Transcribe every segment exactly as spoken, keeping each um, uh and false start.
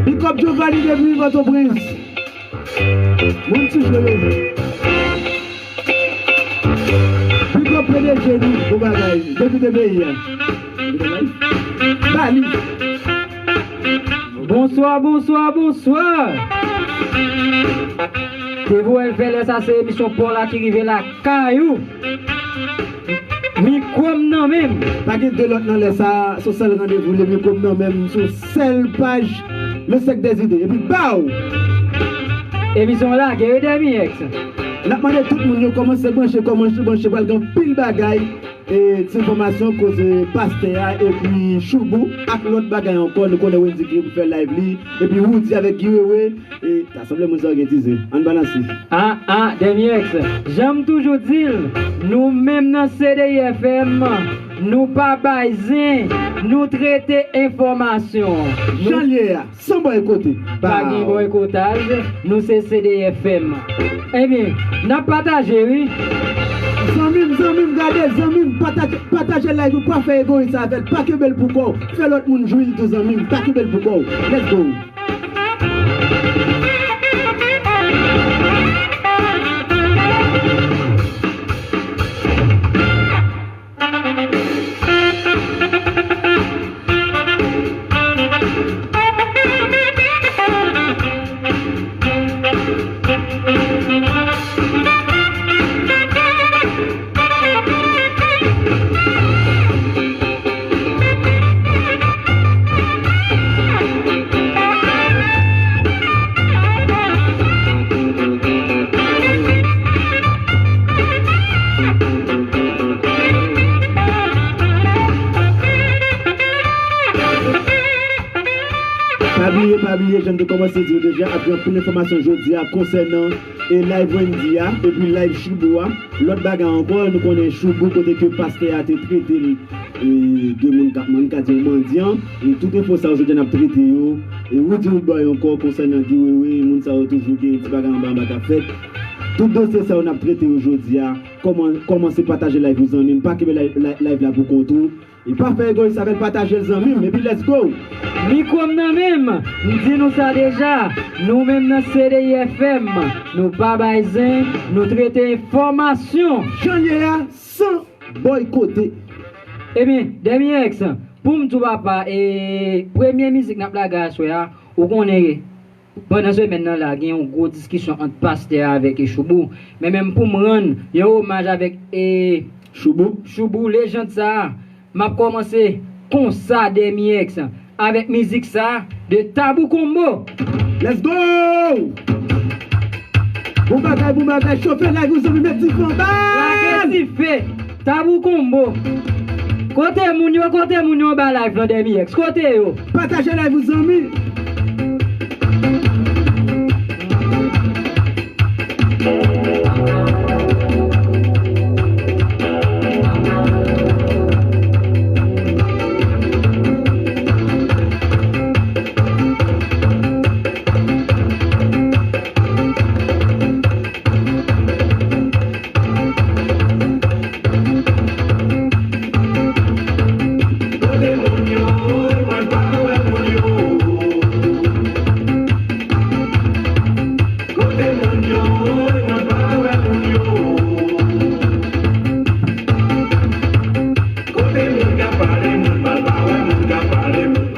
Big up Giovanni depi Pòtoprens. Moun sou jwe yo. Big up P D G nou, bon bagay. Depi de peyi a. Bali. Bonswa, bonswa, bonswa. Te pou wè l fè lè sa se emisyon pa w la ki rive lakay ou. Mikwo m nan men m. Pa gen de lòt nan lè sa, se yon sèl randevou, le mikwo m nan men m, se yon sèl paj, le sèk dèzide. Epi baw! Emisyon lage, wi, Dèmi Èks. N ap mande tout moun yo kòmanse branche, kòmanse branche, pral gen anpil bagay. E, ti enfòmasyon koze pastè a, epi Choubou, ak lòt bagay ankò, nou konnen Wendy ki pou fè live li, epi Woody avèk Guy Wewe, e, ta sanble moun sa yo gen tize. Ann balanse. Ah, ah, Dèmi Èks, jan m toujou di l, nou menm nan C D I F M, nou pa bay zen, nou trete enfòmasyon. Nou Jan l ye a. San bòykote. Pa gen bòykotaj, nou se C D I F M. Ebyen, n ap pataje, wi. Zanmi m, zanmi m, gade, zanmi m, pataje, pataje live ou, pa fè egoyis avè l, pa kenbe l pou kò w. Fè lòt moun jwi l tou, zanmi m, pa kenbe l pou kò w. Let's go. Pa bliye, pa bliye, jan m te kòmanse di w deja, ap gen anpil enfòmasyon jodi a konsènan e live Wendy a, epi live Choubou a. Lòt bagay ankò, nou konnen Choubou kote ke pastè a te trete l, e, de moun k ap, m ka di yon mandyan. E tout enfo sa yo jodi a n ap trete yo. E Woody Roodboy ankò konsènan Guy Wewe, moun sa yo toujou gen ti bagay anba anba k ap fèt. Tout dosye sa yo n ap trete yo jodi a. Kòman, kòmanse pataje live ou zanmi m. Pa kenbe live, live, live la pou kont ou. E pa fè egoyis avè l, pataje l zanmi m. Epi let's go! Mikwo m nan men m, m di nou sa deja, nou menm nan C D I F M, nou pa bay zen, nou trete enfòmasyon. Jan l ye a, san bòykote. Ebyen, Dèmi Èks, pou m di w papa, e, premye mizik n ap lage aswè a, ou konnen, pandan semèn nan la, gen yon gwo diskisyon ant pastè a avèk, e, Choubou. Men menm pou m rann yon omaj avèk, e, Choubou. Choubou, lejand sa a, m ap kòmanse konsa, Dèmi Èks, avèk mizik sa a de Tabou Combo. Let's go! Bon bagay, bon bagay, chofe live ou zanmi, met dife anba l! Lage dife! Tabou Combo. Kote moun yo, kote moun yo anba live lan, Dèmi Èks? Kote yo? Pataje live ou zanmi.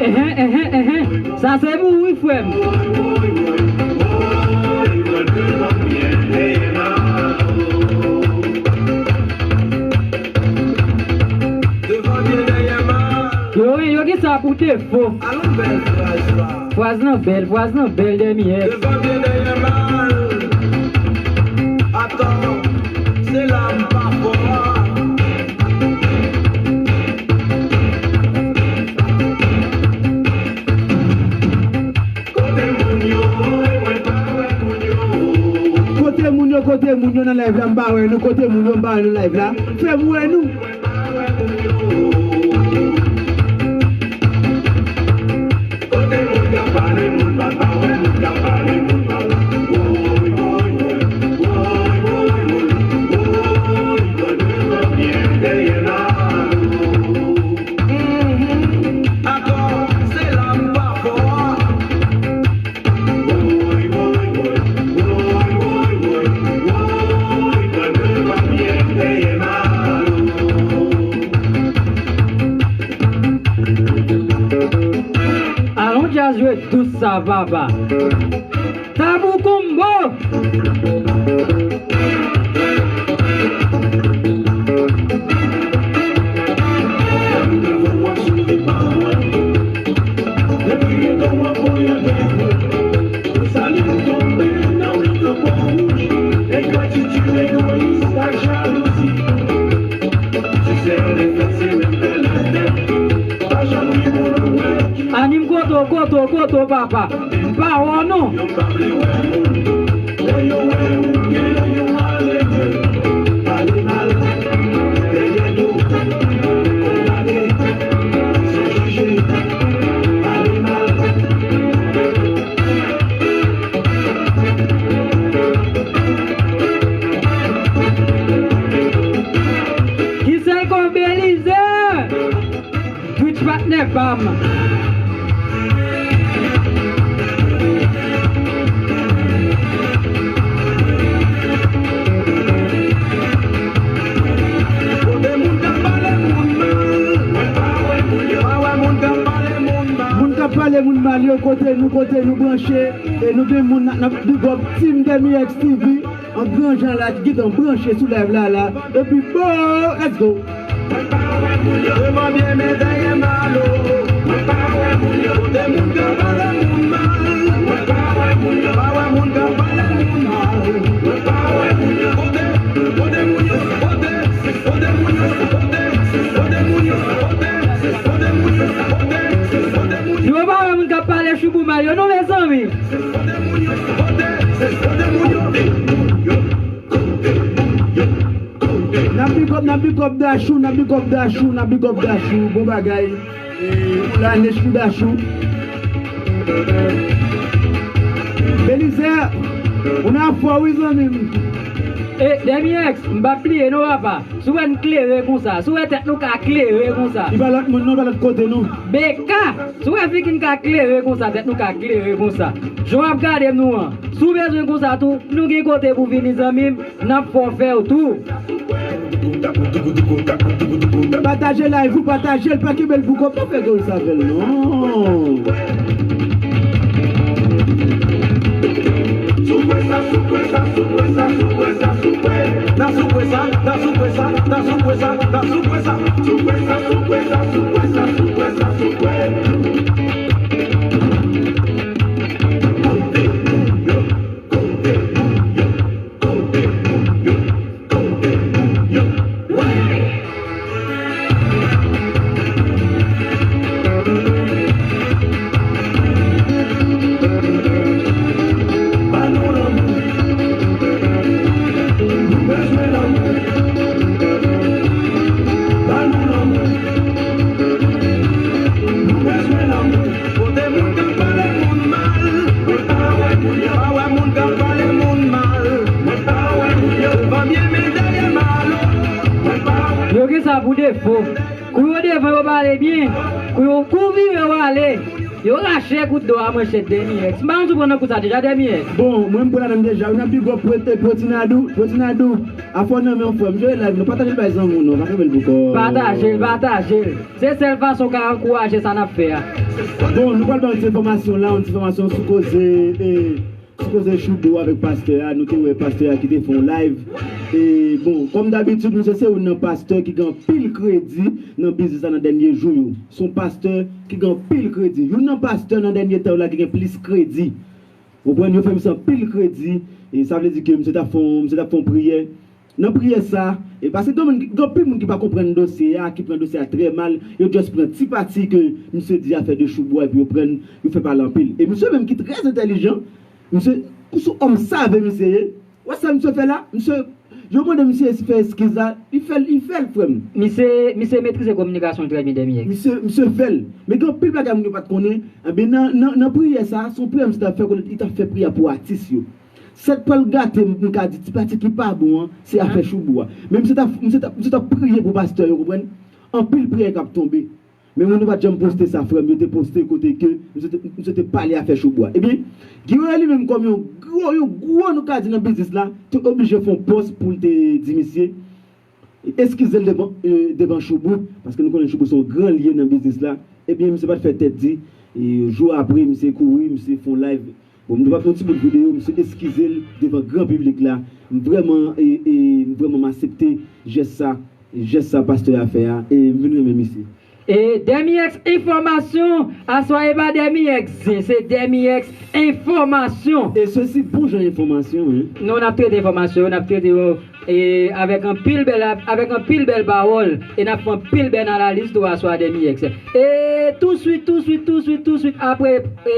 Enhen, enhen, enhen. Sa se pou ou wi, frè m. Yo, yo gen sa pou defo. Fraz lan bèl, fraz lan bèl, Dèmi Èks. Atann, se la m pa fò a. Kote moun yo, mwen pa wè moun yo. Kote moun yo, kote moun yo nan live la, m pa wè nou. Kote moun yo, m pa wè nou live la. Fè m wè nou. Jwe dous sa, papa. Tabou Combo. Anim koto, koto, koto, papa. M pa wè w non. Ki sèl kò Belize? Twitch patnè pa m. Moun k ap pale moun mal yo, kote nou, kote nou branche, e nou gen moun n ap big up, Team Demi X T V. An gran jan la, ki gentan branche sou live la, la. Epi, bo, let's go. Mwen pa wè moun yo. Devan byen, men dèyè malo. Mwen pa wè moun yo. Kote moun k ap pale moun mal. Mwen pa wè moun yo. Pa wè moun k ap pale moun mal. Mwen pa wè moun yo. Kote, kote moun yo. Kote, kote moun yo. Kote, kote moun yo. Kote, kote moun yo. Kote, kote moun yo. Si w pa wè moun k ap pale Choubou mal yo non, mezanmi. N ap big up, n ap big up Dachou, n ap big up Dachou, n ap big up Dachou, bon bagay. E, ou la, Nechou Dachou. Belize, ou nan afè w wi, zanmi m. E, Demi X, m p ap bliye non, papa. Si w wè n klere konsa, si w wè tèt nou ka klere konsa. Li pa lòt moun non, pa lòt kote non. B K, si w wè figi n ka klere konsa, tèt nou ka klere konsa. Jan w ap gade nou an, si w bezwen konsa tou, nou gen kote pou vini, zanmi m, n ap fè w fè w tou. Pataje live ou, pataje l, pa kenbe l pou kò, pa fè gòl sa avè l non. Soukwe sa, soukwe sa, soukwe sa, soukwe sa, soukwe. Na soukwe sa, na soukwe sa, na soukwe sa, na soukwe sa. Soukwe sa, soukwe sa, soukwe sa, soukwe sa, soukwe. Kote moun k ap pale moun mal, mwen pa wè moun yo. Pa wè moun k ap pale moun mal, mwen pa wè moun yo. Devan byen, men dèyè malo, mwen pa wè. Yo gen sa pou defo. Kou yo devan, yo pale byen. Kou yo, kou vire, yo ale. Yo rache kout do a manchèt Demi X. M pa konn si w pran nan kou sa deja, Demi X. Bon, mwen m pran ladann deja. Wi, n ap big up Pwet-, Pwetinadou, Pwetinadou. Afè w nan men w, frè m. Jere live nou. Pataje l bay zanmi w non. Pa kenbe l pou kò. Pataje l, pataje l. Se sèl fason w ka ankouraje sa n ap fè a. Bon, nou pral ba yon ti enfòmasyon la, yon ti enfòmasyon sou koze, e, sou koze Choubou avèk pastè a. Nou te wè pastè a ki te fè yon live. E, bon, kòm dabitid, misye se youn nan pastè ki gen anpil kredi nan biznis la nan dènye jou yo. Se yon pastè ki gen anpil kredi. Youn nan pastè nan dènye tan yo la ki gen plis kredi. Ou konprann, yo fè misye anpil kredi. E sa vle di ke misye t ap fè yon, misye t ap fè yon priyè. Nan priyè sa, e paske gen moun, gen anpil moun ki pa konprann dosye a, ki pran dosye a trè mal, yo just pran ti pati ke misye di afè de Choubou a, epi yo pran, yo fè pale anpil. E misye menm ki trè entèlijan, misye, sou òm save misye ye, wè sa misye fè la, misye, yo mande misye fè eskiz la, li fè l, li fè l, frè m. Misye, misye metrize kominikasyon trè byen, Demi X. Misye, misye fè l. Men gen anpil bagay moun yo pa t konnen. Ebyen, nan, nan, nan priyè sa, se yon priyè misye t ap fè konnen, li t ap fè priyè pou atis yo. Sa k pral gate m, m ka di, ti pati ki pa bon an, se afè Choubou a. Men misye t ap, misye t ap, misye t ap priye pou pastè yo, konprann? Anpil priyè k ap tonbe. Men moun yo pa t janm poste sa, frè m, yo te poste kote ke misye te, misye te pale afè Choubou a. Ebyen, Guy Royer li menm kòm yon gwo, yon gwo, nou ka di nan biznis la, te oblije fè yon pòs pou l te di misye, eskize l devan, e, devan Choubou, paske nou konnen Choubou se yon gran l ye nan biznis la. Ebyen, misye pa t fè tèt di, E jou apre, misye kouri, misye fè yon live. Bon, m te pa fè yon ti bout videyo, misye eskize l devan gran piblik la. M vrèman, e, e, m vrèman m aksepte jès sa, jès sa pastè a fè a, e m vin renmen misye. E Dèmi X enfòmasyon, aswè e pa Dèmi X zen, se Dèmi X enfòmasyon. E se si bon jan enfòmasyon, wi. Non, n ap trete enfòmasyon, n ap trete yo, e, avèk anpil bèl, avèk anpil bèl pawòl, e n ap fè anpil bèl analiz tou aswè a Dèmi X. E touswit, touswit, touswit, touswit, touswit, apre, e,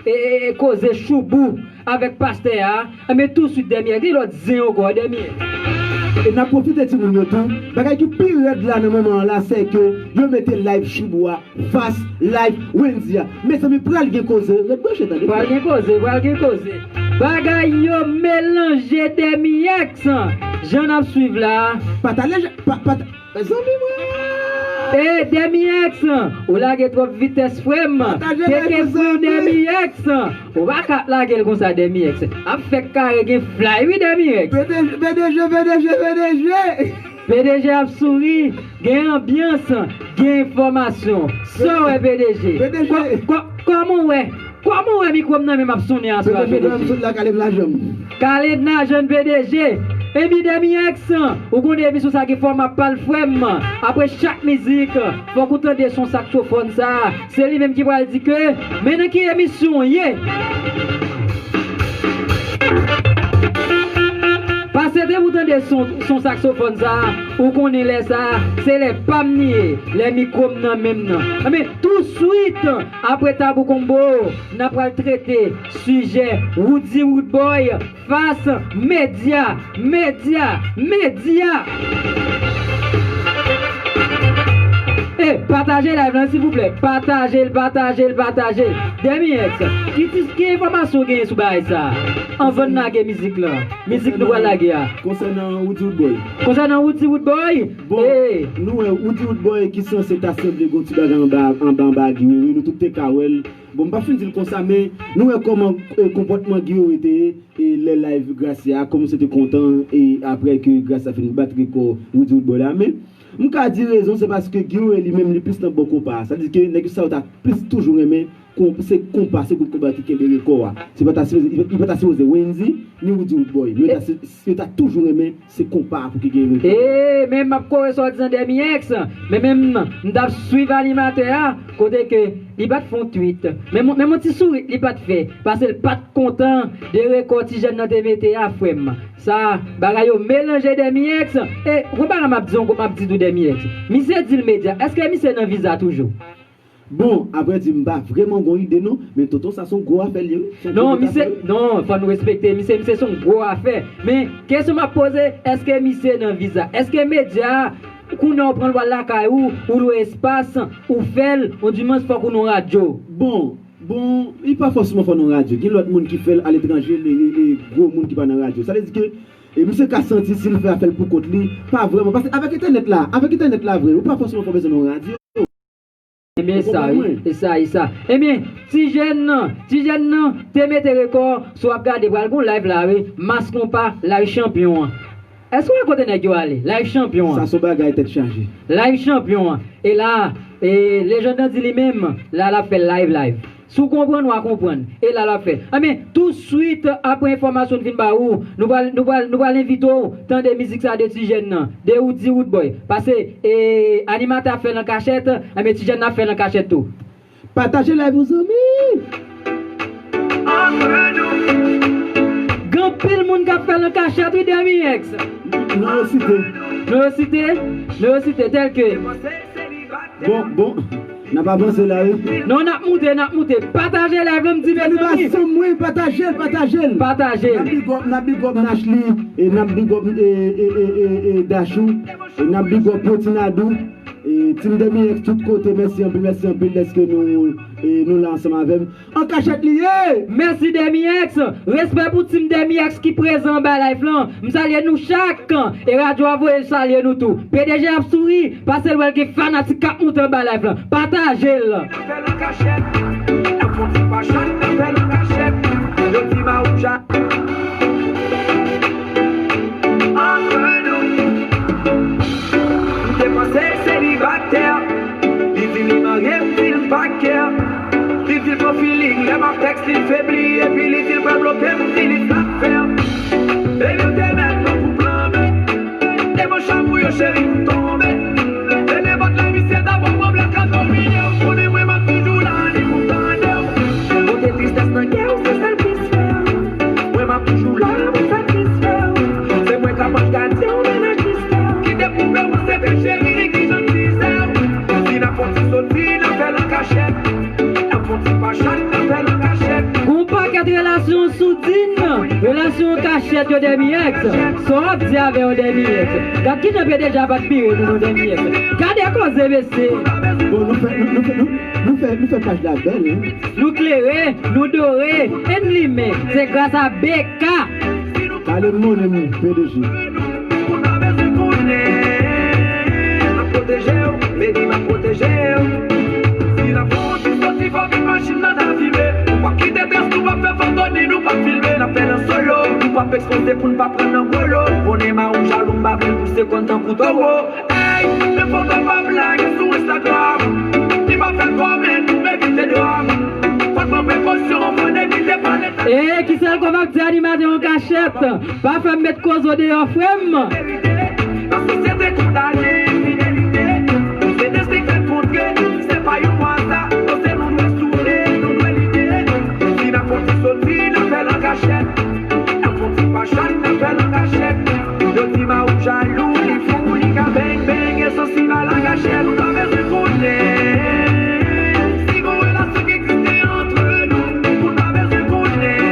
e, e, e koze Choubou avèk pastè a, enben touswit Dèmi X, gen lòt zen ankò, Dèmi X. E n ap pwofite di moun yo tou, bagay ki pi rèd la nan moman an la, se ke yo mete live Choubou a fas live Wendy a. Mezanmi, pral gen koze, ret branche tande. Pral gen koze, pral gen koze. Bagay yo melanje Dèmi X, jan n ap swiv la. Pataje, pa, pata- Zanmi mwen! E Dèmi X, ou lage twòp vitès, frè m. Pataje live pou zanmi. Dèmi X, ou pa ka ap lage l konsa, Dèmi X. Ap fèk kare gen fly, wi, Dèmi X. P D G, P D G, P D G, P D G. P D G ap souri, gen anbyans, gen enfòmasyon. Sa w wè, P D G? P D G. Kò-, kò-, kòman w wè? Kòman w wè mikwo m nan men m ap sonnen aswè a, P D G? P D G, sot la, kale m lajan m. Kale m lajan m, P D G. Epi Dèmi X, ou konnen emisyon sa gen fòma pa l, frè m. Apre chak mizik, fòk ou tande son saksofòn sa. Se li menm ki pral di ke, men nan ki emisyon w ye. Pase depi w tande son, son saksofòn sa, ou konnen lè sa, se lè pa m li ye, lè mikwo m nan men m nan. Enben, touswit, apre Tabou Combo, n a pral trete sijè Roody Roodboy fas medya, medya, medya. E, pataje live lan, silvouplè. Pataje l, pataje l, pataje l. Dèmi X, ki ti, ki enfòmasyon w genyen sou bagay sa a? Anvan n lage mizik lan. Mizik nou pral lage a. Konsènan Roody Roodboy. Konsènan Roody Roodboy? Bon, nou wè Roody Roodboy ki sanse ta sanble gon ti bagay anba, anba, anba Guy Wewe, nou tout te ka wè l. Bon, m pa fin di l konsa, men nou wè kòman, e, konpòtman Guy Wewe te ye, e, lè live Gracia a, kòman se te kontan, e, apre ke Gracia fin bat rekò Roody Roodboy la. Men, m ka di rezon, se paske Guy Wewe li menm, li plis nan bò konpa a. Sa di ke nèg sa yo ta plis toujou renmen, kon-, se konpa, se gwoup konpa ki kenbe rekò a. Se pa ta sipoze, li pa ta sipoze Wendy, ni Roody Roodboy. Men yo ta si-, yo ta toujou renmen se konpa a pou ki gen rekò. E, men m ap kore sa w di nan Dèmi X, men menm m t ap swiv animatè a, kote ke li pa t fè yon tweet. Men m, men m yon ti sourit li pa t fè, paske l pa t kontan de rekò ti jèn nan te mete a, frè m. Sa, bagay yo melanje, Dèmi X. E, yon bagay m ap di ankò, m ap di tou, Dèmi X. Misye di l medya. Èske misye nan viza toujou? Bon, apre di, m pa vrèman gon ide non, men tonton sa se yon gwo afè l ye, wi. Se yon gwo afè. Non, misye, non, fò nou respekte misye, misye se yon gwo afè. Men, kesyon m ap poze, èske misye nan viza? Èske medya, kounye a w pran l w al lakay ou, ou lwe espas, ou fè l, on dimanch fòk ou nan radyo? Bon, bon, li pa fòseman fò nan radyo. Gen lòt moun ki fè l aletranje, e, e, e gwo moun ki pa nan radyo. Sa vle di ke, e, misye ka santi si l fè afè l pou kont li, pa vrèman. Paske avèk entènèt la, avèk entènèt la vre, ou pa fòseman fò bezwen nan radyo. Ebyen, e sa, wi. E sa, e sa. Ebyen, ti jèn nan, ti jèn nan te mete rekò, si w ap gade, pral gon live la, wi. Mas Konpa, live chanpyon an. Èske w wè kote nèg yo ale? Live chanpyon an. Sa se yon bagay tèt chaje. Live chanpyon an. E la, e, lejann nan di li menm, la, l ap fè live, live. Si w konprann, w a konprann. E la l ap fè. Anben, touswit apre enfòmasyon n fin ba ou, nou pral, nou pral, nou pral envite w tande mizik sa de ti jèn nan, de Roody Roodboy. Paske, e, animatè ap fè l an kachèt, anben, ti jèn nan ap fè l an kachèt tou. Pataje live ou zanmi! Gen anpil moun k ap fè l an kachèt, wi, Dèmi X. Non yo site. Non yo site? Non yo site, tèlke. Bon, bon. N ap avanse la, wi. Non, n ap moute, n ap moute. Pataje live la, m di, mezanmi. Salutations, wi, pataje l, pataje l. Pataje l. N ap big up, n ap big up Nashley, e n ap big up, e, e, e, e, e, Dachou, e n ap big up Poti Nadou, e Team Dèmi X tout kote, mèsi anpil, mèsi anpil dèske nou, e, nou la ansanm avè m. An kachèt li ye! Mèsi Dèmi X! Respè pou Team Dèmi X ki prezan anba live lan. M salye nou chak! E radyo a voye salye nou tou. P D G ap souri, paske l wè l gen fanatik k ap moute anba live lan. Pataje l! N ap fè l an kachèt. N ap fè yon ti pachòt, n ap fè l an kachèt. Yo di Marouja. Antre nou. M te panse selibatè. Li di li marye, m di l pa kè. Li Di l pran feeling, lè m ap tèks li febli, epi li di l pral bloke m, di li sa k fè. Epi m te mèt pran pou planbe. Devan chanm ou yo, cheri, m tonbe. E nenpòt lè misye ta pran pwoblèm k ap domine w, konnen mwen m ap toujou la, ni pou tande w. Kote tristès nan kè w, se sèl plis fè w. Mwen m ap toujou la pou satisfè w. Se mwen k ap anch gade w, mennaj mistè w. Ki te pwouve w se te cheri li ki jantize w. Si n ap fè yon ti soti, n ap fè l an kachèt. N ap fè yon ti pachat, n ap fè l an kachèt. Gon pakèt relasyon soudin, relasyon kachèt yo Dèmi Èks. Sa w ap di avè yo Dèmi Èks? Gad kijan P D G ap admire nou non Dèmi Èks. Gade koze mesye. Bon, nou fè, nou, nou fè, nou, nou fè, nou fè paj la bèl, wi. Nou klere, nou dore, e n limen. Se gras a B K. Pale m monnen m, P D G. Ou pa bezwen konnen. M ap pwoteje w, baby, m ap pwoteje w. Si n ap fè yon ti soti, fò vin machin nan ta fimen. Nou p ap kite tras, nou p ap fè foto, ni nou p ap filme. N ap fè l an solo, nou p ap ekspoze pou n pa pran nan gwo lo. Konnen mawout jalou, m pa vle l pou se konn tankou towo. Ey, nenpòt lè pa blage sou Instagram. Li pa fè kòmèt pou m evite dram. Fòk pran prekosyon, fò n evite pale. E ki sèl kòb ap di animatè an kachèt? Pa fè m met kozo deyò, frè m. Nan sosyete kondane enfidelite. Se destin k fè n kontre. Se pa yon aza. Kote nou dwe soule, nou dwe lide. Si n ap fè yon ti soti, n ap fè l an kachèt. N ap fè yon ti pachat, n ap fè l an kachèt. Yo di Mawout jalou, li fou, li ka beng beng, e sansib a lagachèt. Ou pa bezwen konnen si gon relasyon ki egziste antre nou. Ou pa bezwen konnen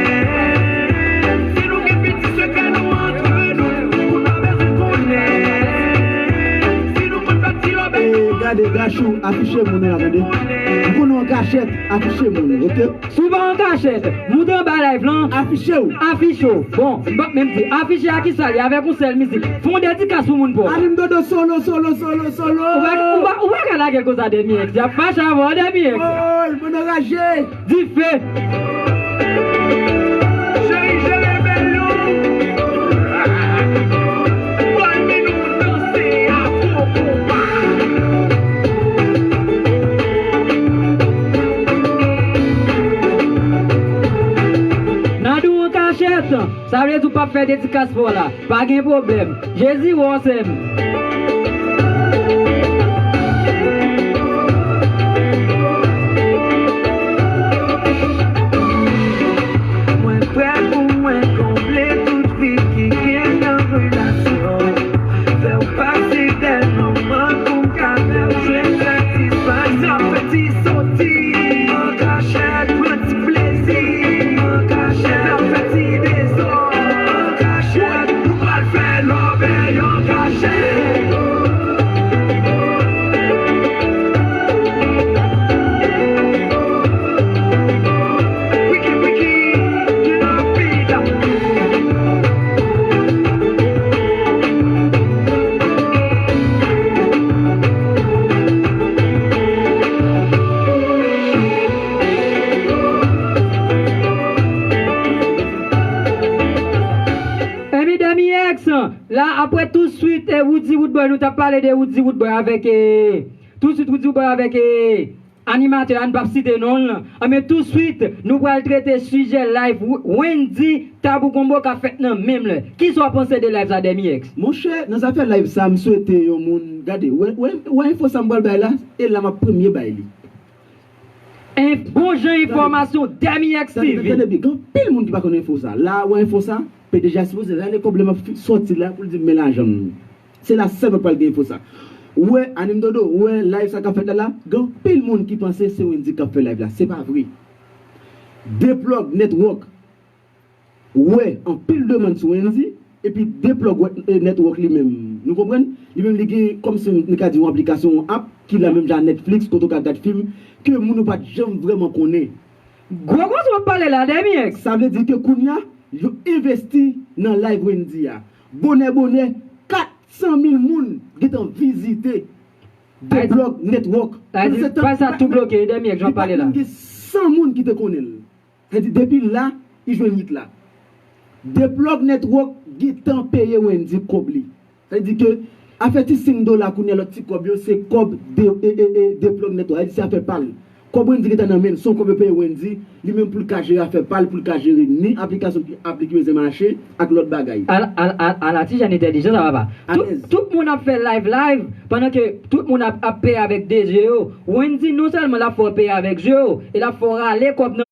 si nou gen piti sekrè nou antre nou. Ou pa bezwen konnen si nou konn fè ti lòbèy nou antre nou. E gade, Gachou, afiche moun ou la, tande. M konnen w an kachèt, afiche moun ou, oke? Si w pa an kachèt, moute anba live lan. Afiche w. Afiche w. Bon, m p ap menm di. Afiche a kisa li avèk yon sèl mizik? Fè yon dedikas pou moun pa w. Anim Dodo solo, solo, solo, solo. Ou pa, ou pa, ou pa ka lage konsa Dèmi Èks. Y ap fache avè w Dèmi Èks. Woy, moun anraje. Dife. Cheri, jere bèl ou. Pral mennen w danse afro konpa. Nan dou an kachèt, sa vle di w p ap fè dedikas pa w la. Pa gen pwoblèm. Jezi wè w sè m. Mwen prè pou mwen konble tout vid ki gen nan relasyon. Fè w pase dèyè manman pou m ka fè w jwenn satisfaksyon. Fè ti soti an kachèt, pran ti plezi an kachèt, fè ti dezòd an kachèt. Nou pral fè lòbèy an kachèt. Ebyen, Dèmi Èks, la, apre touswit, e, Roody Roodboy, nou t ap pale de Roody Roodboy avèk, e, touswit Roody Roodboy avèk, e, animatè a, n p ap site non l. Ebyen, touswit, nou pral trete sijè live W-, Wendy Tabou Combo k ap fèt nan menm lè. Kisa w panse de live sa, Dèmi Èks? Monchè, nan zafè live sa, m swete yon moun, gade, wè, wè, wè enfo sa m pral bay la, e la m ap premye bay li. En-, bon jan enfòmasyon, Dèmi Èks T V. Tande, tande, tande byen, gen anpil moun ki pa konn enfo sa. La, wè enfo sa, P D G a sipoze rale kòb li m ap fi-, sòti la pou l di m men lajan m. Se la sèlman pral gen enfo sa. Ou wè, Anim Dodo, ou wè live sa k ap fèt la la, gen anpil moun ki panse se Wendy k ap fè live la. Se pa vre. Deplug Network wè anpil demann sou Wendy, epi Deplug wè, e, Network li menm. Nou konprann? Li menm li gen, kòmsi nou ka di, yon aplikasyon, yon app, ki la menm jan Netflix, kote w ka gad fim, ke moun yo pa t janm vrèman konnen. Gwo koze w ap pale la, Dèmi Èks. Sa vle di ke kounye a, yo envesti nan live Wendy a. Bonè, bonè, kat san mil moun gentan vizite Deplug Network. Sa vle di, paj sa tou bloke, Dèmi Èks, jan w ap pale la. Li pa t menm gen san moun ki te konnen l. Sa vle di, depi la, li jwenn yit la. Deplug Network gentan peye Wendy kòb li. Sa vle di ke afè ti senk dola kounye a, lòt ti kòb yo, se kòb de, e, e, e, Deplug Network. Sa vle di, se afè pa l. Kòb Wendy gentan nan men l, se yon kòb yo peye Wendy, li menm pou l ka jere afè pa l, pou l ka jere ni aplikasyon ki, apli ki bezwen mache, ak lòt bagay. Ala, ala, ala, ala ti jèn entèlijan sa, papa. Tout, alèz. Tout moun ap fè live, live, pandan ke tout moun ap, ap peye avèk de zye yo. Wendy non sèlman l ap fè w peye avèk zye yo, e l ap fè w rale kòb nan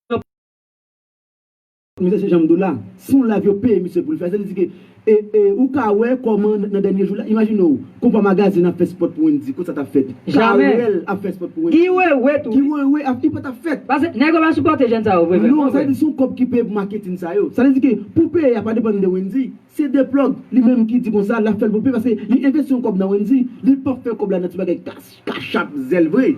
Mesye, se jan m di w la, se yon live yo peye misye pou l fè. Sa vle di ke, e, e, ou ka wè kòman nan, nan dènye jou la, imajine w, konpa magazin ap fè spot pou Wendy, konsa t ap fèt. Jamè. Carel ap fè spot pou Wendy. Guy Wewe tou. Guy Wewe ap, li pa t ap fèt. Paske nèg yo pa sipòte jèn sa yo vre, vre. Non, sa vle di se yon kòb ki peye pou maketin sa yo. Sa vle di ke pou peye a pa depann de Wendy. Se de plug, li menm ki di konsa, l ap fè l pou peye, paske li envesti yon kòb nan Wendy, li p ap fè kòb la nan ti bagay kach, kachap, zèl vre.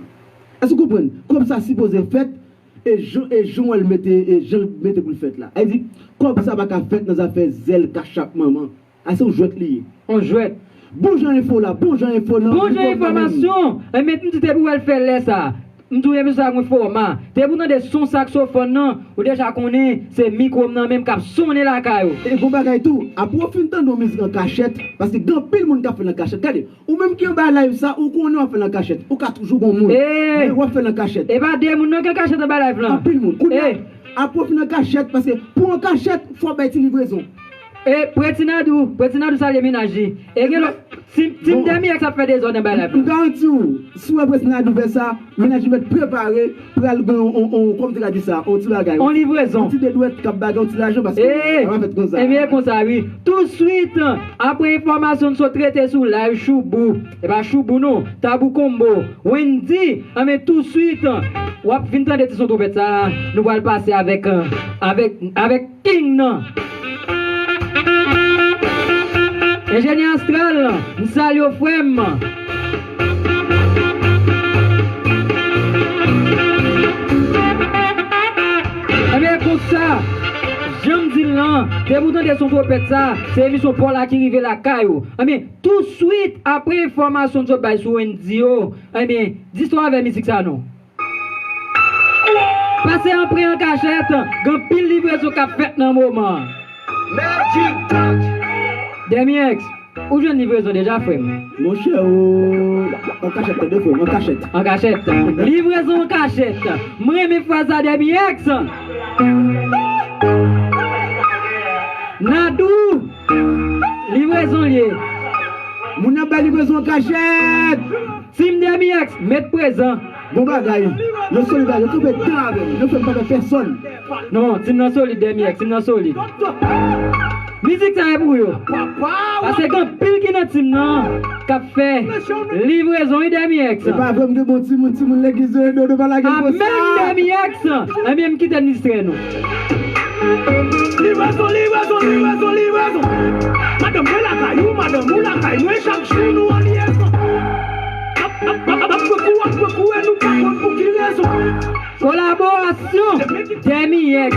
Èske w konprann? Kòb sa sipoze fèt, E jan, e jan w wè l mete, e jan l mete pou l fèt la. Sa vle di, kòb sa pa ka fèt nan zafè zèl kachap manman. A se yon jwèt li ye. Yon jwèt. Bon jan enfo la, bon jan enfo nan. Bon jan enfòmasyon. Enben, m di te pou wè l fè lè sa. M di w emisyon sa mwen fòma. Te pou tande son saksofòn nan, ou deja konnen se mikwo m nan menm k ap sonnen lakay ou. E gon bagay tou, apre w fin tande yon mizik an kachèt, paske gen anpil moun k ap fè l an kachèt. Gade, Ou menm ki anba live sa, ou konnen w ap fè l an kachèt. Ou ka toujou gon moun. Men w ap fè l an kachèt. E pa de moun non ki an kachèt anba live lan. Anpil moun. Kounye a, apre w fin an kachèt, paske pou w an kachèt, fò w bay ti livrezon. E Pretinadou, Pretinadou salye mennaj li. E gen lòt, Team, Team Demi X ap fè dezòd anba live lan. M garanti w, si w wè Pretinadou fè sa, mennaj li mèt prepare, pral gen on, on, on, kòman m te ka di sa, on ti bagay. On livrezon. On ti dedwèt k ap bagay, on ti lajan, paske sa va fèt konsa. Ebyen, e konsa, wi. Touswit, apre enfòmasyon n sot trete sou live Choubou, e pa Choubou non, Tabou Combo, Wendy, anben touswit, w ap vin tande ti son twonpèt sa, nou pral pase avèk, avèk, avèk King nan. Enjenyè Astral, m salye w, frè m. Ebyen, konsa, jan m di l lan, depi w tande son twonpèt sa, se emisyon pa w la ki rive lakay ou. Ebyen, touswit, apre enfòmasyon n sot bay sou Wendy yo, ebyen, di sa w avè mizik sa non. Pase an pre an kachèt, gen anpil livrezon k ap fèt nan moman an. Magic Touch. Demi X, ou jwenn livrezon deja, frè m? Monchè, ou, an kachèt, tande, frè m, an kachèt. An kachèt. Livrezon an kachèt. M renmen fraz sa, Demi X. Nadou, livrezon l ye. Moun nan bay livrezon an kachèt. Team Demi X, met prezan. Bon bagay. Yo solid, yo kanpe dan avè m. Yo fè m pa pè pèsonn. Non, team nan solid, Demi X, team nan solid. Mizik sa e pou yo. Paske gen anpil ki nan team nan k ap fè livrezon, wi, Demi X. Se pa vre, m gen bon timoun, timoun legliz yo, yo pa lage m konsa. Amèn, Demi X. Ebyen, m kite n distrè nou. Livrezon, livrezon, livrezon, livrezon. Madanm mwen lakay ou, madanm ou lakay mwen, chak jou nou an lyezon. Ap, ap, ap, ap pran kou, ap pran kou, e nou pa konn pou ki rezon. Kolaborasyon, Demi X,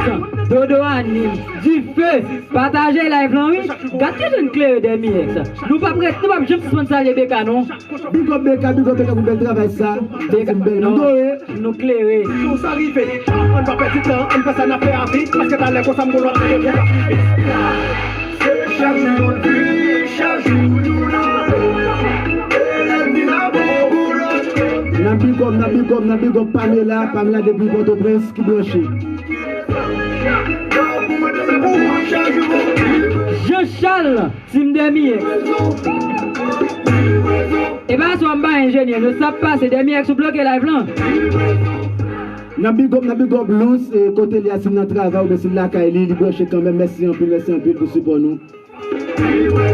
Dodo Anim, Dife, pataje live lan, wi. Gad ki jan n klere, Demi X. Nou p ap ret, nou p ap janm sispann salye Beka, non. Big up Beka, big up Beka pou bèl travay sa. Beka, bèl, nou dore. Nou klere. Tou sa rive. Ann pa pèdi tan, ann fè sa n ap fè a vit, paske talè konsa m gon lòt nèg ki ap rive. Se chak jou nou viv, chak jou nou nan lòt. E lènmi la bon pou lòt. N ap big up, n ap big up, n ap big up Pamela, Pamela depi Pòtoprens ki branche. Jean Charles, Team Demi X. E pa swa m pa enjenyè, nou sa ap pase Demi X ou bloke live lan. N ap big up, n ap big up Lous, e, kote li a, si l nan travay oubyen si l lakay li, li branche kanmenm. Mèsi anpil, mèsi anpil pou sipò nou.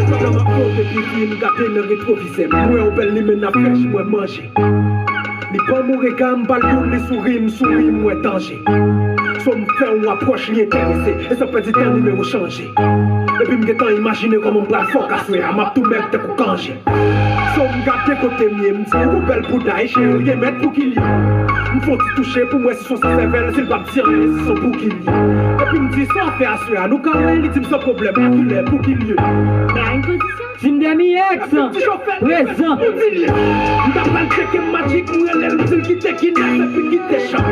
Pandan m ap monte piti, m gade nan retwovizè m, m wè yon bèl limena frèch, m wè manje. Li ban m yon rega, m ba l pou l, li souri, m souri, m wè danje. So m fè yon apwòch, li enterese, e san pèdi tan, nimewo chanje. Epi m gentan imajine kòman m pral fòk aswè a, m ap tou mèg tankou kanje. So m gade kote m ye, m di, ou bèl bouda, e cheri, ou te mèt pou ki l ye. M fè yon ti touche pou m wè si s on san sèvèl, si l p ap di anyen, si s on bouki l ye. Epi m di, sa w ap fè aswè a, nou ka wè, li di m san pwoblèm, a kilè, pou ki l ye. Team Demi X, prezan. M ta pral tcheke Magic, m rele l, m di l kite Guinness epi kite chan.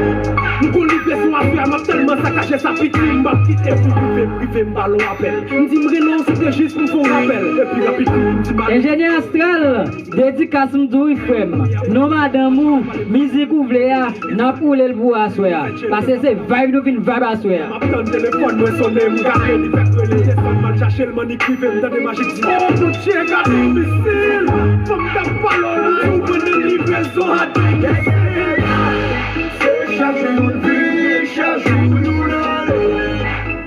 M gon livrezon aswè a, m ap tèlman sakaje sa piti, m p ap kite pou rive, rive m ba l on apèl. M di m rele w, se te jis pou m fè w rapèl. Epi rapid, m di Magic. Enjenyè Astral, Dedikas m di w wi frè m. Non madanm ou, mizik ou vle a, n ap woule l pou ou aswè a. Paske se vibe nou vin vibe aswè a. M ap tann telefòn mwen sonnen, m gade li fèk rele. Desann m al chache l, m annik rive, m tande majik di, "Oh, Bondye, gade yon misil!" Fanm t ap pale w la, ou pran nan livrezon a domicile. Se chak jou nou vini, chak jou nou ale.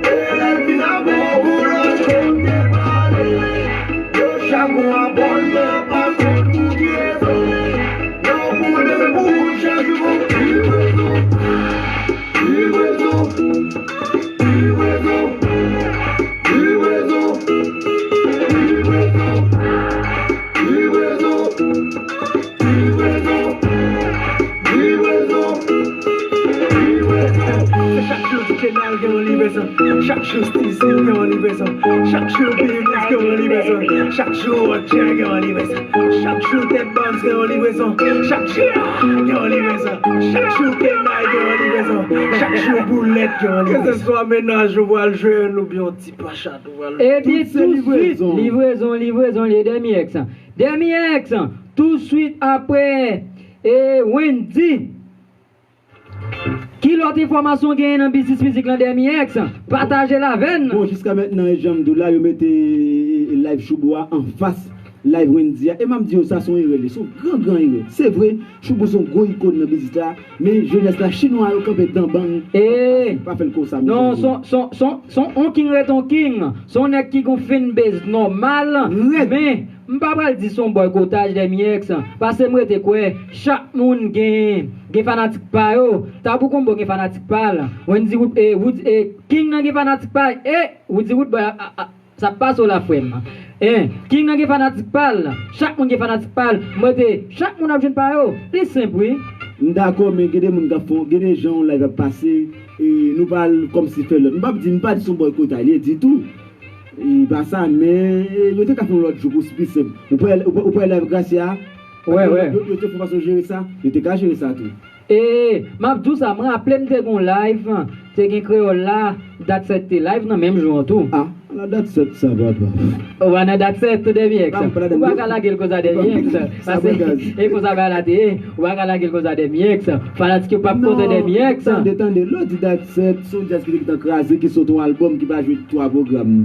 E lè l vin avè w pou lòt kote prale. Yo chak gon abònman pa fè pou trezò. Yo pou de pou chak jou livraison. Livraison. Livraison. Livraison. Livraison. Livraison. Livraison. Livraison. Livraison. Se chak jou di Kenal gen yon livraison. Chak jou Steezy gen yon livraison. Chak jou Bilis gen yon livraison. Chak jou Roger gen yon livraison. Chak jou Ted Banks gen yon livraison. Chak jou gen yon livraison. Chak jou Kenal gen yon livraison. Chak jou Boulèt gen yon livraison. Keseswa mennaj ou pral jwenn oubyen yon ti pachat ou pral. Ebyen, tout se touswit, livraison. Livraison, livraison, li ye Dermi X. Dermi X, touswit apre, e, Wendy. Ki lòt enfòmasyon w genyen nan biznis mizik lan, Dermi X? Pataje l avè n. Bon, jiska mentnan, e jan m di w la, yo mete, e, e, live Shoubou a anfas live Wendy a. E m ap di yo, sa se yon erè li, se yon gran, gran erè. Se vre, Shoubou se yon gwo ikòn nan biznis la, men jenès la, chinwa yo kanpe dan bang. E pa fè l konsa, non, mezanmi. Son, son, son, son, on king ret on king. Se yon nèg ki gon fanbase nòmal. Rèd. Men, m pa pral di se yon bòykotaj Dermi X, paske m rete kwè chak moun gen, gen fanatik pa yo. Tabou Combo gen fanatik pa l. Wendy Wood, e, Wood, e, King nan gen fanatik pa l. E, Woody Woodboy, a, a, a, sa ap pase w la, frè m. En, King nan gen fanatik pa l. Chak moun gen fanatik pa l. M rete, chak moun ap jwenn pa yo. Li senp, wi. M dakò, men gen de moun k ap fè, gen de jan yon live ap pase, e, nou pral kòmsi fè lòt. M p ap di, m pa di se yon bòykotaj li ye ditou. E pa sa, men, e, yo te ka fè yon lòt jou pou pi senp. Ou pral, ou pral, ou pral live Gracia. Wè, wè. Yo, yo te fè yon fason jere sa, yo te ka jere sa tou. E, m ap di w sa, mwen raple m te gen yon live, te gen Kreyòl la, Dat Sèt te live nan menm jou an tou. A, ala Dat Sèt sa, papa. Ou pa nan Dat Sèt tou, Dermi X. Ou pa ka lage l konsa, Dermi X. Paske, e konsa bagay la te ye, ou pa ka lage l konsa, Dermi X. Fanatik yo p ap kontan, Dermi X. Tande, tande, lè w di Dat Sèt, se yon djaz ki te gentan kraze, ki sot yon albòm, ki pa jwe twa pwogram.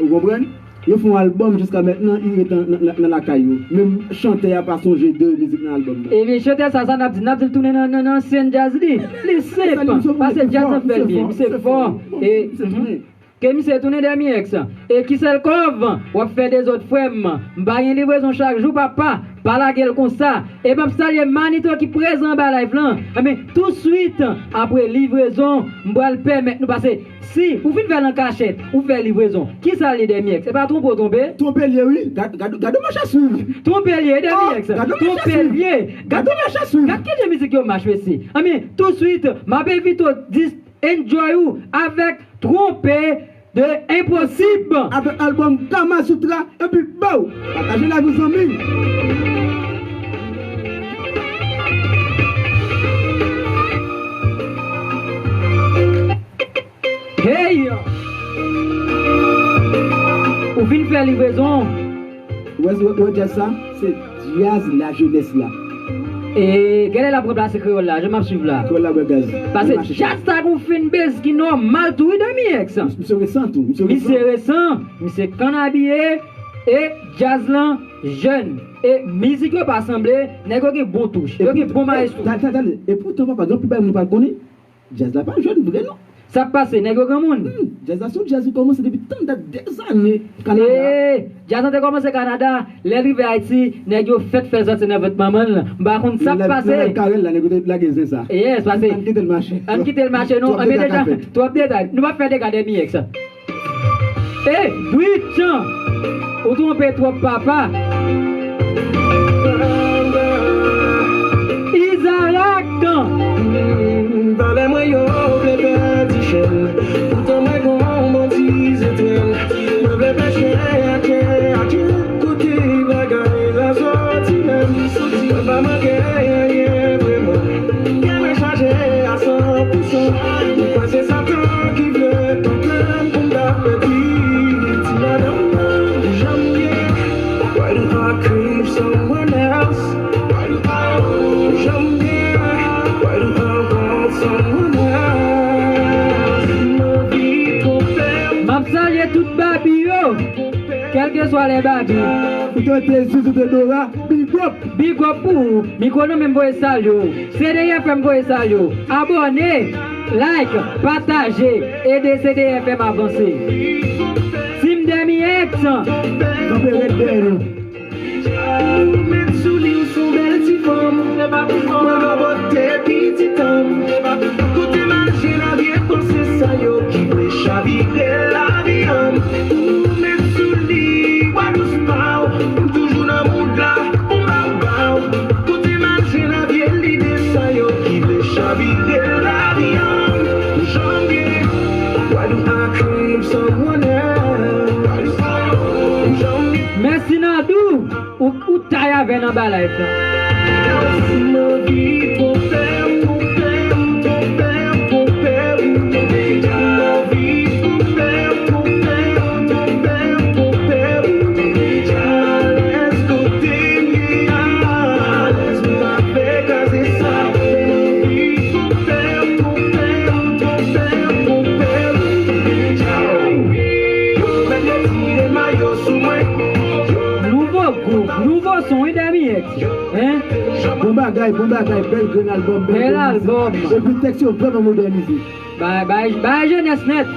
Ou konprann? Yo fè yon albòm jiska mentnan, li ret nan, nan, nan lakay yo. Menm chantè a pa sonje de mizik nan albòm nan. Ebyen, chantè sa, sa n ap di, n ap di l tounen nan, nan, nan ansyen djaz li. Li senp, paske djaz nan fè l byen, misye fò. E, ke misye tounen, Dermi X. E ki sèl kòv w ap fè dezòd, frè m? M pa gen livrezon chak jou, papa. Pa lage l konsa. E m ap salye Manito ki prezan anba live lan. Enben, touswit apre livrezon, m pral pèmèt nou pase. Si ou fin fè l an kachèt, ou fè livrezon, kisa l ye, Dermi X? Se pa twonpe w twonpe? Twonpe l ye, wi. Gad, gad, gad yon mach a swiv. Twonpe l ye, Dermi X. Twonpe l ye. Gad yon mach a swiv. Gad kijan mizik yo mach, mesye. Anben, touswit, m ap envite w dis-, enjoy ou avèk Twonpe de Enposib. Avèk albòm Kama Sutra, epi bow! Pataje live ou, zanmi. Hey! Ou fin fè livrezon. Ou wè, ou wè, ou wè djaz sa? Se djaz lajenès la. E, genlè l ap ranplase kreyòl la, jan m ap swiv la. Kreyòl la bwè gaz. Paske djaz sa gon fanbase ki nòmal tou, wi, Dermi X. Misye resan tou, misye resan. Misye resan, misye kannabiye, e djaz lan jèn. E mizik yo pa sanble, nèg yo gen bon touch, yo gen bon maestro. Tande, tande, tande. E poutan, papa, gen anpil bagay moun pa konnen. Djaz la pa jèn vre non. Sa k pase, nèg yo granmoun? Hmm, djaz la se yon djaz ki kòmanse depi tann dat dèzane Kanada. Ee, djaz la te kòmanse Kanada, lè l rive Ayiti, nèg yo fèk fè l sòti nan vant manman l. M pa konn sa k pase. Nan lè Karèl la, nèg yo te lage zen sa. Yes, pase. Ann kite l mache. Ann kite l mache non. Twòp dega ka fèt. Twòp detay. Nou p ap fè dega Dermi X. E, Dwitchan, ou twonpe twòp, papa. Izarak. Valè mwen yo vle pèdi chèn. Poutan mwen gon bon ti zetrenn. Mwen vle pèche atè, atè. Kote bagay la soti menm? Mwen pa manke anyen vreman. Kè mwen chaje a san pou san. Ou kwè se Satan ki vle tanplen pou m ta pèdi ti madanm nan? Janm ye. Why do I crave someone Tout Babi yo, kèlkeswa lè Babi. Ou te Tezis, ou te Dora, big up. Big up pou ou. Mikwo nan men, voye salye w. C D F M voye salye w. Abòne, like, pataje, ede C D F M avanse. Team Demi X. Kanpe rèd dèyè nou. Ou met sou li, ou se yon bèl ti fanm. Mwen va pote pitit an m. Kote mache lavi e panse sa yo ki vle chavire lavi an m. Ou met sou li, bwa dous pa w. M toujou nan moud la, on ba w ba w. Kote mache lavi e lide sa yo ki vle chavire lavi an m. Janvye, why do I dream someone else? Janvye. Mèsi Nadou, ou, ou tay avè n anba live la. Nouvo gwoup, nouvo son, wi, Demi X. Hein? Bon bagay, bon bagay, bèl grenn albòm, bèl albòm. Epi tèks yo vrèman modènize. Bay, bay, bay jenès nèt.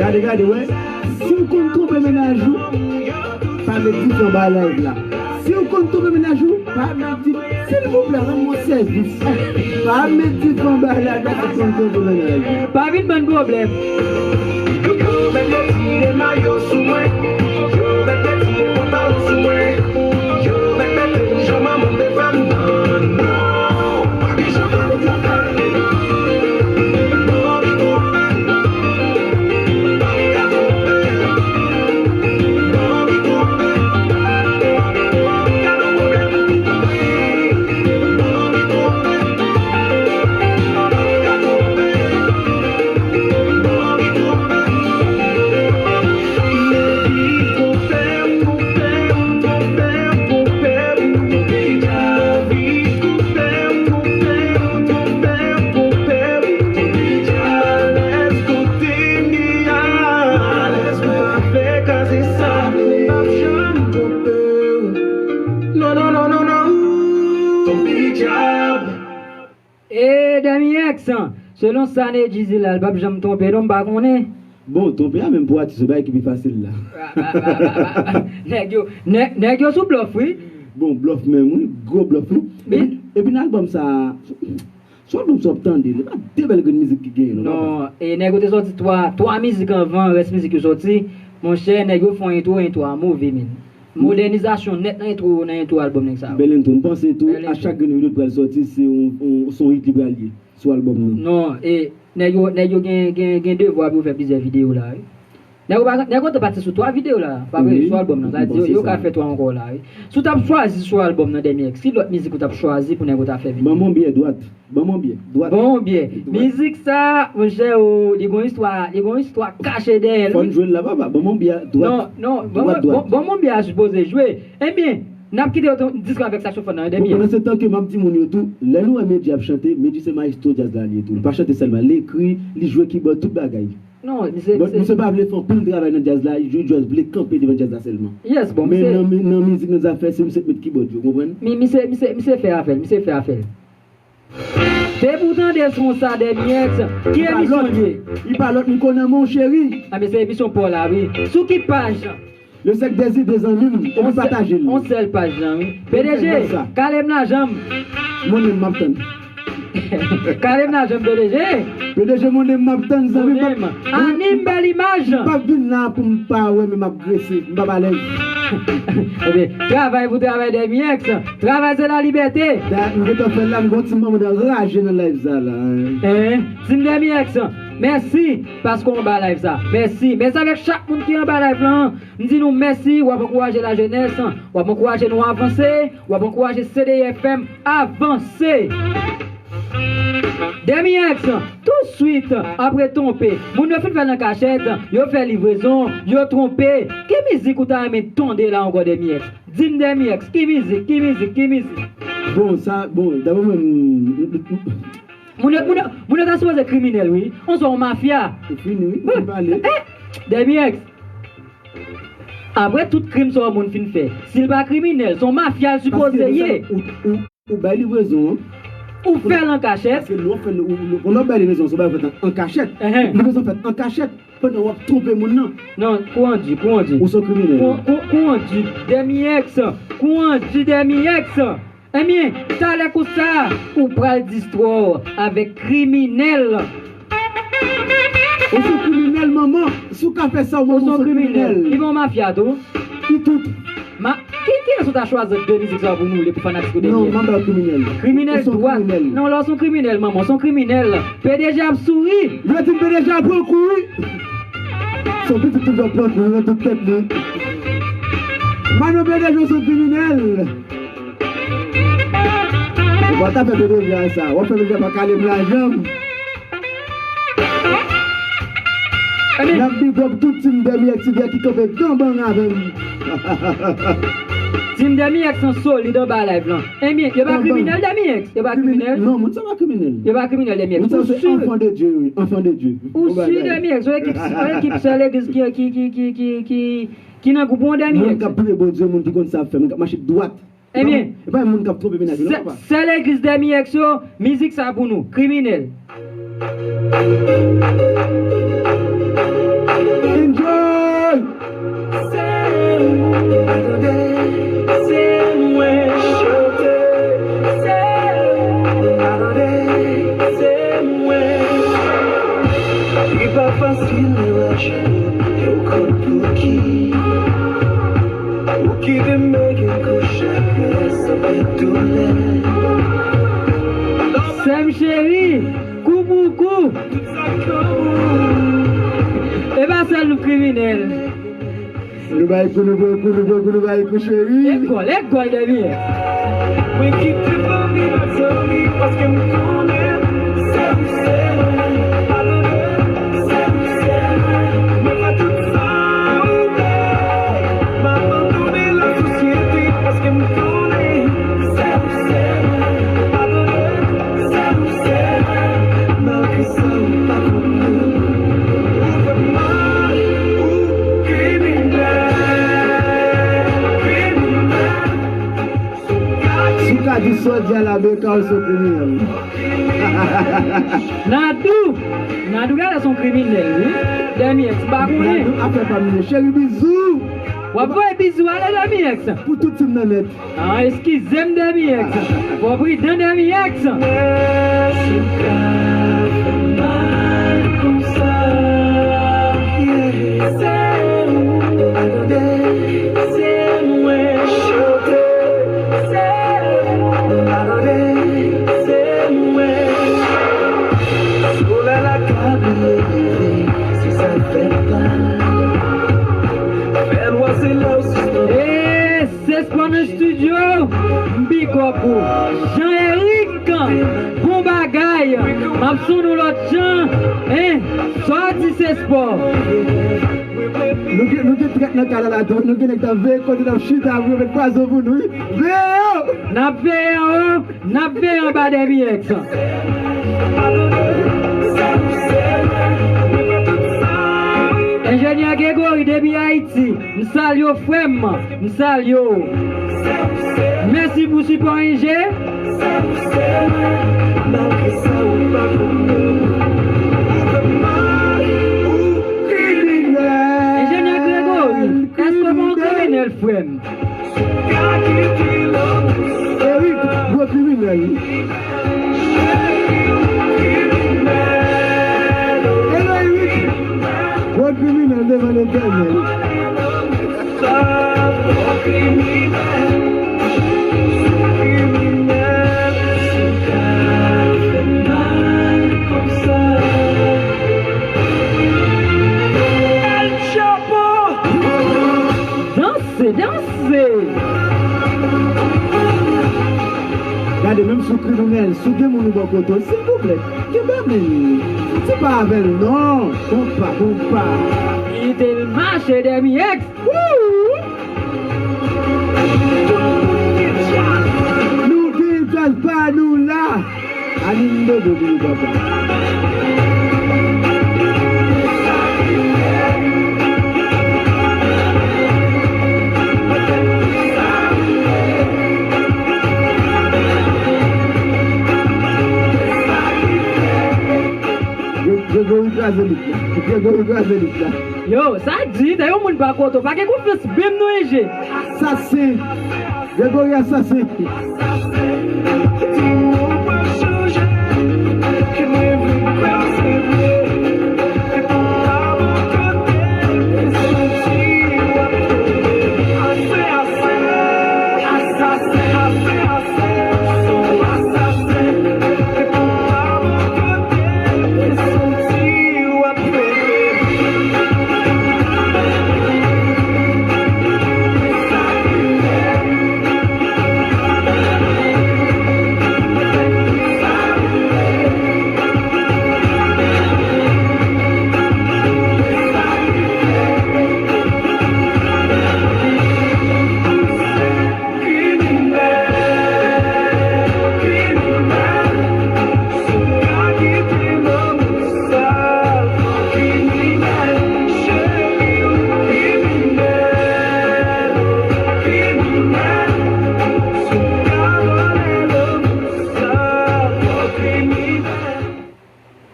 Gade, gade, wè. Si w konn twonpe mennaj ou, pa met dife anba live la. Si w konn twonpe mennaj ou, pa met dife. Silvouplè, rann mwen sèvis. Pa met dife anba live la si w konn twonpe mennaj ou. Pa vin ban n pwoblèm. Yo mèt retire mayo sou mwen. Yo mèt retire pantalon sou mwen. Yo mèt mete jan manman m te fè m nan. Non, pa gen jan pou m fè. Non, non, non, non, non. Ton pijab. E Demi X, selon sa Nedji di la, l p ap janm twonpe non, m pa konnen. Bon, twonpe a menm pou atis yo, bagay ki pi fasil la. Nèg yo, nèg, nèg yo sou blòf, wi. Bon, blòf menm, wi, gwo blòf, wi. Epi, epi nan albòm sa, sou albòm sa w ap tande, li pa de bèl grenn mizik ki genyen, non, papa. Non, e nèg yo te sòti twa, twa mizik anvan, rès mizik yo sòti. Monchè, nèg yo fè yon entwo, entwo a move, men. Modènizasyon nèt nan entwo, nan entwo albòm nèg sa yo. Bèl entwo. M panse tou, a chak grenn videyo ki pral sòti, se yon, yon, se yon hit li pral ye sou albòm nan. Non, e nèg yo, nèg yo gen, gen, gen devwa pou yo fè plizyè videyo la, wi. Nèg yo pa, nèg yo te pati sou twa videyo la, pa vre, sou albòm nan. Sa vle di yo, yo ka fè twa ankò la, wi. Si w t ap chwazi sou albòm nan, Demi X, ki lòt mizik ou t ap chwazi pou nèg yo ta fè videyo? Ban m yon byè dwat. Ban m yon byè dwat. Ban m yon byè. Mizik sa, monchè, o, li gon istwa, li gon istwa kache dèyè l, wi. Fò n jwe l la, papa. Ban m yon byè dwat. Non, non, ban m, ban, ban m yon byè a sipoze jwe. Ebyen, n ap kite yo diskite avèk saksofòn nan, Demi. Bon, pandan se tan ke m ap di moun yo tou, lè nou wè Medjy ap chante, Medjy se mayestwo djaz la li ye tou. Li pa chante sèlman, li ekri, li jwe kibòd, tout bagay. Non, misye, misye pa vle fè anpil travay nan djaz la, li just vle kanpe devan djaz la sèlman. Yes, bon, men nan, nan mizik, nan zafè, se misye k met kibòd yo, konprann? Mi, misye, misye, misye fè afè l, misye fè afè l. Depi w tande son sa, Demi X, ki emisyon l ye? Li pa lòt, li konn an, mon cheri. A, men se emisyon pa w la, wi. Sou ki paj? Le Cercle des Idées, zanmi m, epi pataje l. On sèl paj lan, wi. P D G, kale m lajan m. Mwen menm, m ap tann. Kale m nan janm P D G. P D G, moun m ap tann, zanmi, m ap, Moun m, Anim Bèl Imaj. M p ap vin la pou m pa wè, men m ap grese, m p ap alèz. Ebyen, travay pou travay, Dèmi X. Travay se lalibète. Da, m gentan fè l la, m gon ti manman anraje nan live sa la. Hein? Team Dèmi X, mèsi paske w anba live sa. Mèsi. Mèsi avèk chak moun ki anba live la. M di nou mèsi, w ap ankouraje lajenès, w ap ankouraje nou avanse, w ap ankouraje C D I F M avanse. Dèmi X, touswit apre twonpe, moun yo fin fè l an kachèt, yo fè livrezon, yo twonpe. Ki mizik ou ta renmen tande la ankò, Dèmi X? Di m, Dèmi X, ki mizik, ki mizik, ki mizik? Bon, sa, bon, dabò mwen, m, m, m, Moun yo, moun yo, moun yo ta sipoze kriminèl, wi. Oswa yon mafya. Ou fini, wi. Ou pale. Eh, Dèmi X. Apre tout krim sa yon moun fin fè, si l pa kriminèl, se yon mafya l sipoze ye. Paske ou, ou, ou bay livrezon an. Ou fè l an kachèt. Paske lè w fè l, ou, ou, lè w bay livrezon an, se w bay fèt an, an kachèt. Livrezon fèt an kachèt. Pandan w ap twonpe moun nan. Non, kou an di, kou an di. Ou se yon kriminèl. Kou, kou, kou an di, Dèmi X. Kou an di, Dèmi X. Ebyen, talè konsa, ou pral distrè w avèk kriminèl. Ou se kriminèl, manman. Si w ka fè sa, ou se kriminèl. Li bon mafya tou. Li tout. Ma, ki, kiyès ou ta chwazi ant de mizik sa pou nou, le pou fanatik ou, Dèmi X? Non, m ap ba w kriminèl. Kriminèl dwat. Non, lè w se yon kriminèl, manman, w se yon kriminèl. P D G ap souri. Yo di m P D G ap pran kouri. Se yon pitit toujou ap pran kouri nan tout tèt li. Manman, P D G w se yon kriminèl. Ou pa ta fè P D G a sa. W ap fè P D G a pa kale m lajan m. Ebyen, n ap big up tout team Dèmi X ki kanpe ganbang avè m. Team Dèmi X an solid anba live lan. Ebyen, yo pa kriminèl, Dèmi X? Yo pa kriminèl? Non, moun sa pa kriminèl. Yo pa kriminèl, Dèmi X. Moun sa se enfant de Dieu, wi, enfant de Dieu. Ou si, Dèmi X, yon ekip, yon ekip sè legliz ki, ki, ki, ki, ki, ki, ki nan gwoup ou, Dèmi X? Moun k ap priye Bondye, moun ki konn sa ap fè, moun k ap mache dwat. Ebyen, e pa moun k ap twonpe mennaj yo, non, papa. Sè legliz Dèmi X yo, mizik sa pou nou, kriminèl. Enjoy! Se ou, pa tande, se mwen chante, se ou, pa tande, se mwen. Li pa fasil, men lè w chante, ou konn pou ki. Ou kite m bege kouche, santi doulè. Sè m cheri, kou pou kou. E pa sèl nou kriminèl. Nou bay kou, nou bay kou, nou bay kou, nou bay kou, cheri. E gòl, e gòl, Dèmi. Mwen kite fanmi ak zanmi, paske m konnen se ou, se mwen. Pa tande, se ou, se mwen. Mwen fè tout sa ou vle. M abandone lasosyete, paske m konnen se ou, se mwen. Pa tande, se ou, se mwen. Malgre sa ou pa konprann. Ou fè m mal, ou kriminèl, kriminèl. Si w ka di sa w di a la, men ka w se kriminèl. Nadou! Nadou genlè se yon kriminèl, wi. Dèmi X, m pa konnen. Nadou, afè pa m li ye. Cheri, bizou. W ap voye bizou ale, Dèmi X. Pou tout team nan nèt. Ah, eskize m, Dèmi X. Fò w pridan, Dèmi X. Si w ka fè m mal konsa, yeah. Se ou, pa tande, se mwen chante. Se ou, pa tande, se mwen. Solèy la ka briye, se sa k fè m mal. Fè nwa, se lè w sispann. Eh, Sespò nan estidyo, m big up ou. Jean Eric, bon bagay. M ap sonn ou lòt jan. Hein, sa w di Sespò? Nou gen, nou gen trèt nan kay la la tou. Nou gen nèg k ap veye kote n ap chita pou yo met pwazon pou nou, wi. Veye yo! N ap veye anwo, n ap veye anba, Dèmi X. Enjenyè Gregory depi Ayiti, m salye w, frè m, m salye w. Mèsi pou sipò, Enje. Enjenyè Gregory, èske w pa yon kriminèl, frè m? Eric, gwo kriminèl. Jounèl, si w gen moun ou bò kote w, silvouplè, kenbe men li. Di pa avè l non, konpa, konpa. Kite l mache, Dèmi Èks. Wouy! Nou gen djaz pa nou la. Anime dodo pou nou, papa. Gre-, Gregory kraze lit la. Gregory kraze lit la. Yo, sa di, lè yon moun pa kote w, pa gen konfyans menm non, E J. Asasen. Gregory asasen.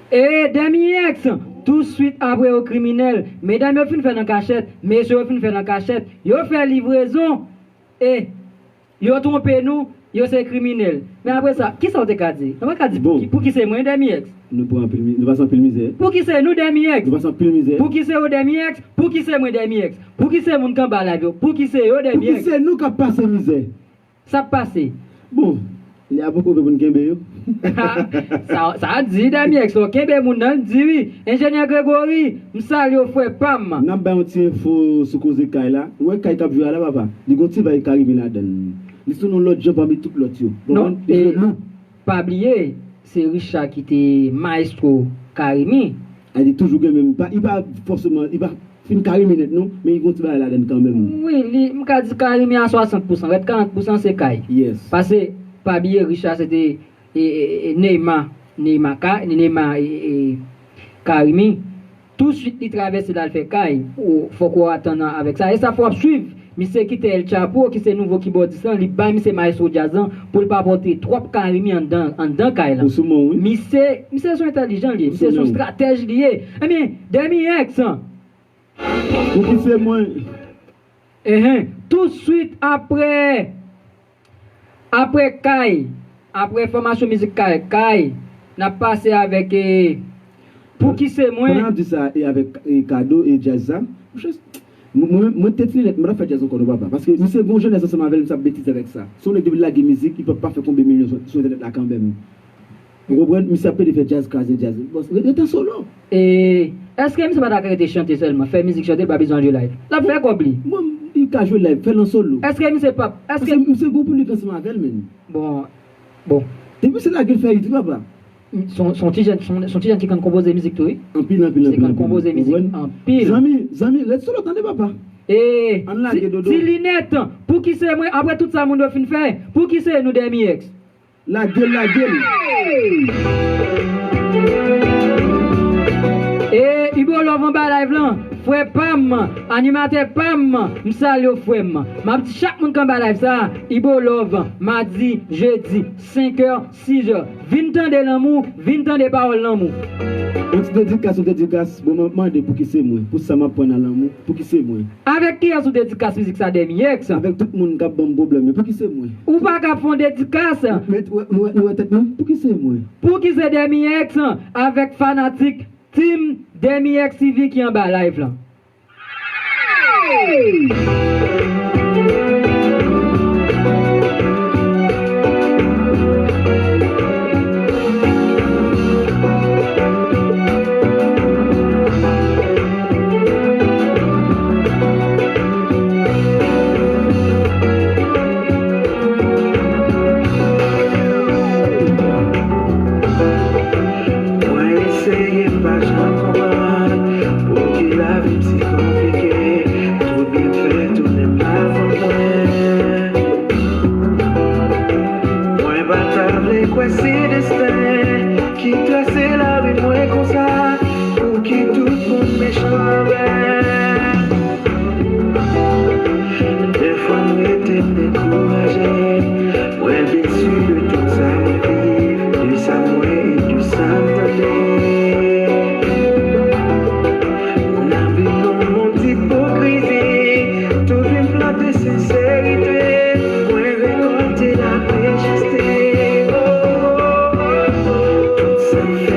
E Dèmi Èks, touswit apre yo kriminèl, medam yo fin fè nan kachèt, mesye yo fin fè nan kachèt, yo fè livrezon, e yo twonpe nou, yo se kriminèl. Men apre sa, kisa w te ka di? Nou pa ka di pou ki, pou ki se mwen, Dèmi Èks. Nou pran anpil mi-, nou pase anpil mizè. Pou ki se nou, Dèmi Èks? Nou pase anpil mizè. Pou ki se yo, Dèmi Èks? Pou ki se mwen, Dèmi Èks? Pou ki se moun k anba live yo? Pou ki se yo, Dèmi Èks? Pou ki se nou k ap pase mizè? Sa ap pase. Bon, li a poko vre pou n kenbe yo. Sa, sa di Dèmi Èks, lè w kenbe moun nan, l di wi. Enjenyè Gregory, m salye w, frè pa m. N ap bay yon ti enfo sou koze kay la. Ou wè kay k ap jwe a la, papa? Li gon ti vay Karimi ladan l. Li sou yon lòt jan pami tout lòt yo. Non, konprann? Li jwe lou. Pa bliye, se Richard ki te mayestwo Karimi. A, li toujou gen menm, li pa, li pa fòseman, li pa fin Karimi nèt non, men li gon ti bagay ladan kanmenm. Wi, li, m ka di Karimi a swasant pousan, rès karant pousan se kay. Yes. Paske, pa bliye, Richard se te, e, e, e, Neymar, Neymar Ka-, Neymar, e, e, Karimi. Touswit li travèse l al fè kay. Ou, fòk ou atann avèk sa. E sa fò w ap swiv. Misye kite El Chapo, ki se nouvo kibòdis lan, li bay misye mayestwo djaz lan pou l pa pote twòp Karimi anndan, anndan kay lan. Ou sou men w, wi. Misye, misye se yon entèlijan li ye, misye se yon estratèj li ye. Ebyen, Dèmi Èks. Pou ki se mwen? Enhen, touswit apre, apre kay, apre fòmasyon mizik kay, kay, n ap pase avèk, e, pou ki se mwen. Pandan w ap di sa, e avèk, e, Kado e djaz sa, monchè, mwen, mwen, mwen te tini nèt, mwen t ap fè djaz ankò non, papa. Paske misye gon jenès ansanm avè l, misye ap betize avèk sa. Se yon nèg depi l lage mizik, li p ap pa fè konbyen milyon sou, sou entènèt la kanmenm. Ou konprann? Misye ap pede fè djaz, kraze djaz. Bon, rete an solo. E, èske misye pa ta ka rete chante sèlman? Fè mizik, chante, l pa bezwen jwe live. L ap fè kòb li. Bon, li ka jwe live, fè l an solo. Èske misye p ap, èske... Misye, misye gon piblik ansanm avè l, menm. Bon, bon. Depi se lage l fè it, wi, papa. Se yon, se yon ti jèn, se yon, se yon ti jèn ki konn konpoze mizik tou, wi. Anpil, anpil, anpil, anpil. Li konn konpoze mizik anpil. Zanmi, zanmi, ret solo, tande, papa. E, ann lage dodo. Ti linèt, pou ki se mwen, apre tout sa moun yo fin fè, pou ki se nou, Dèmi Èks? Lage l, lage l. E Ibo Love anba live lan, frè pa m, animatè pa m, m salye w, frè m. M ap di chak moun k anba live sa, Ibo Love, madi, jedi, senk è, sis è. Vin tande lanmou, vin tande pawòl lanmou. Yon ti dedikas, yon dedikas. Bon, mwen mande pou ki se mwen, pou sa m ap pran nan lanmou, pou ki se mwen. Avèk kiyès ou dedikas mizik sa, Dèmi Èks? Avèk tout moun k ap ban m pwoblèm yo. Pou ki se mwen? Ou pa ka fè yon dedikas? Men, nou wè, nou wè, nou wè tèt mwen? Pou ki se mwen? Pou ki se Dèmi Èks avèk fanatik Team Dèmi Èks T V ki anba live lan?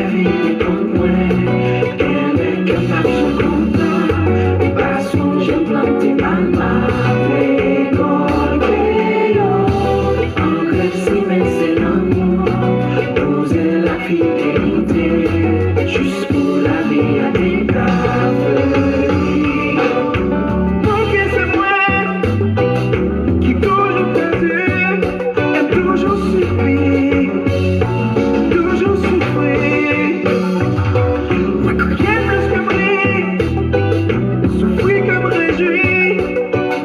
Vini kot mwen, genlè kè m t ap sou kontan. M pa sonje m plante bann m ap rekòlte yo. Angren simen se lanmou, poze lafidelite, jis pou lavi a te ka fleri. Paske se mwen ki toujou pèdi, e toujou sibi, toujou soufri. Mwen kriye plis ke m ri, soufri ke m rejwi,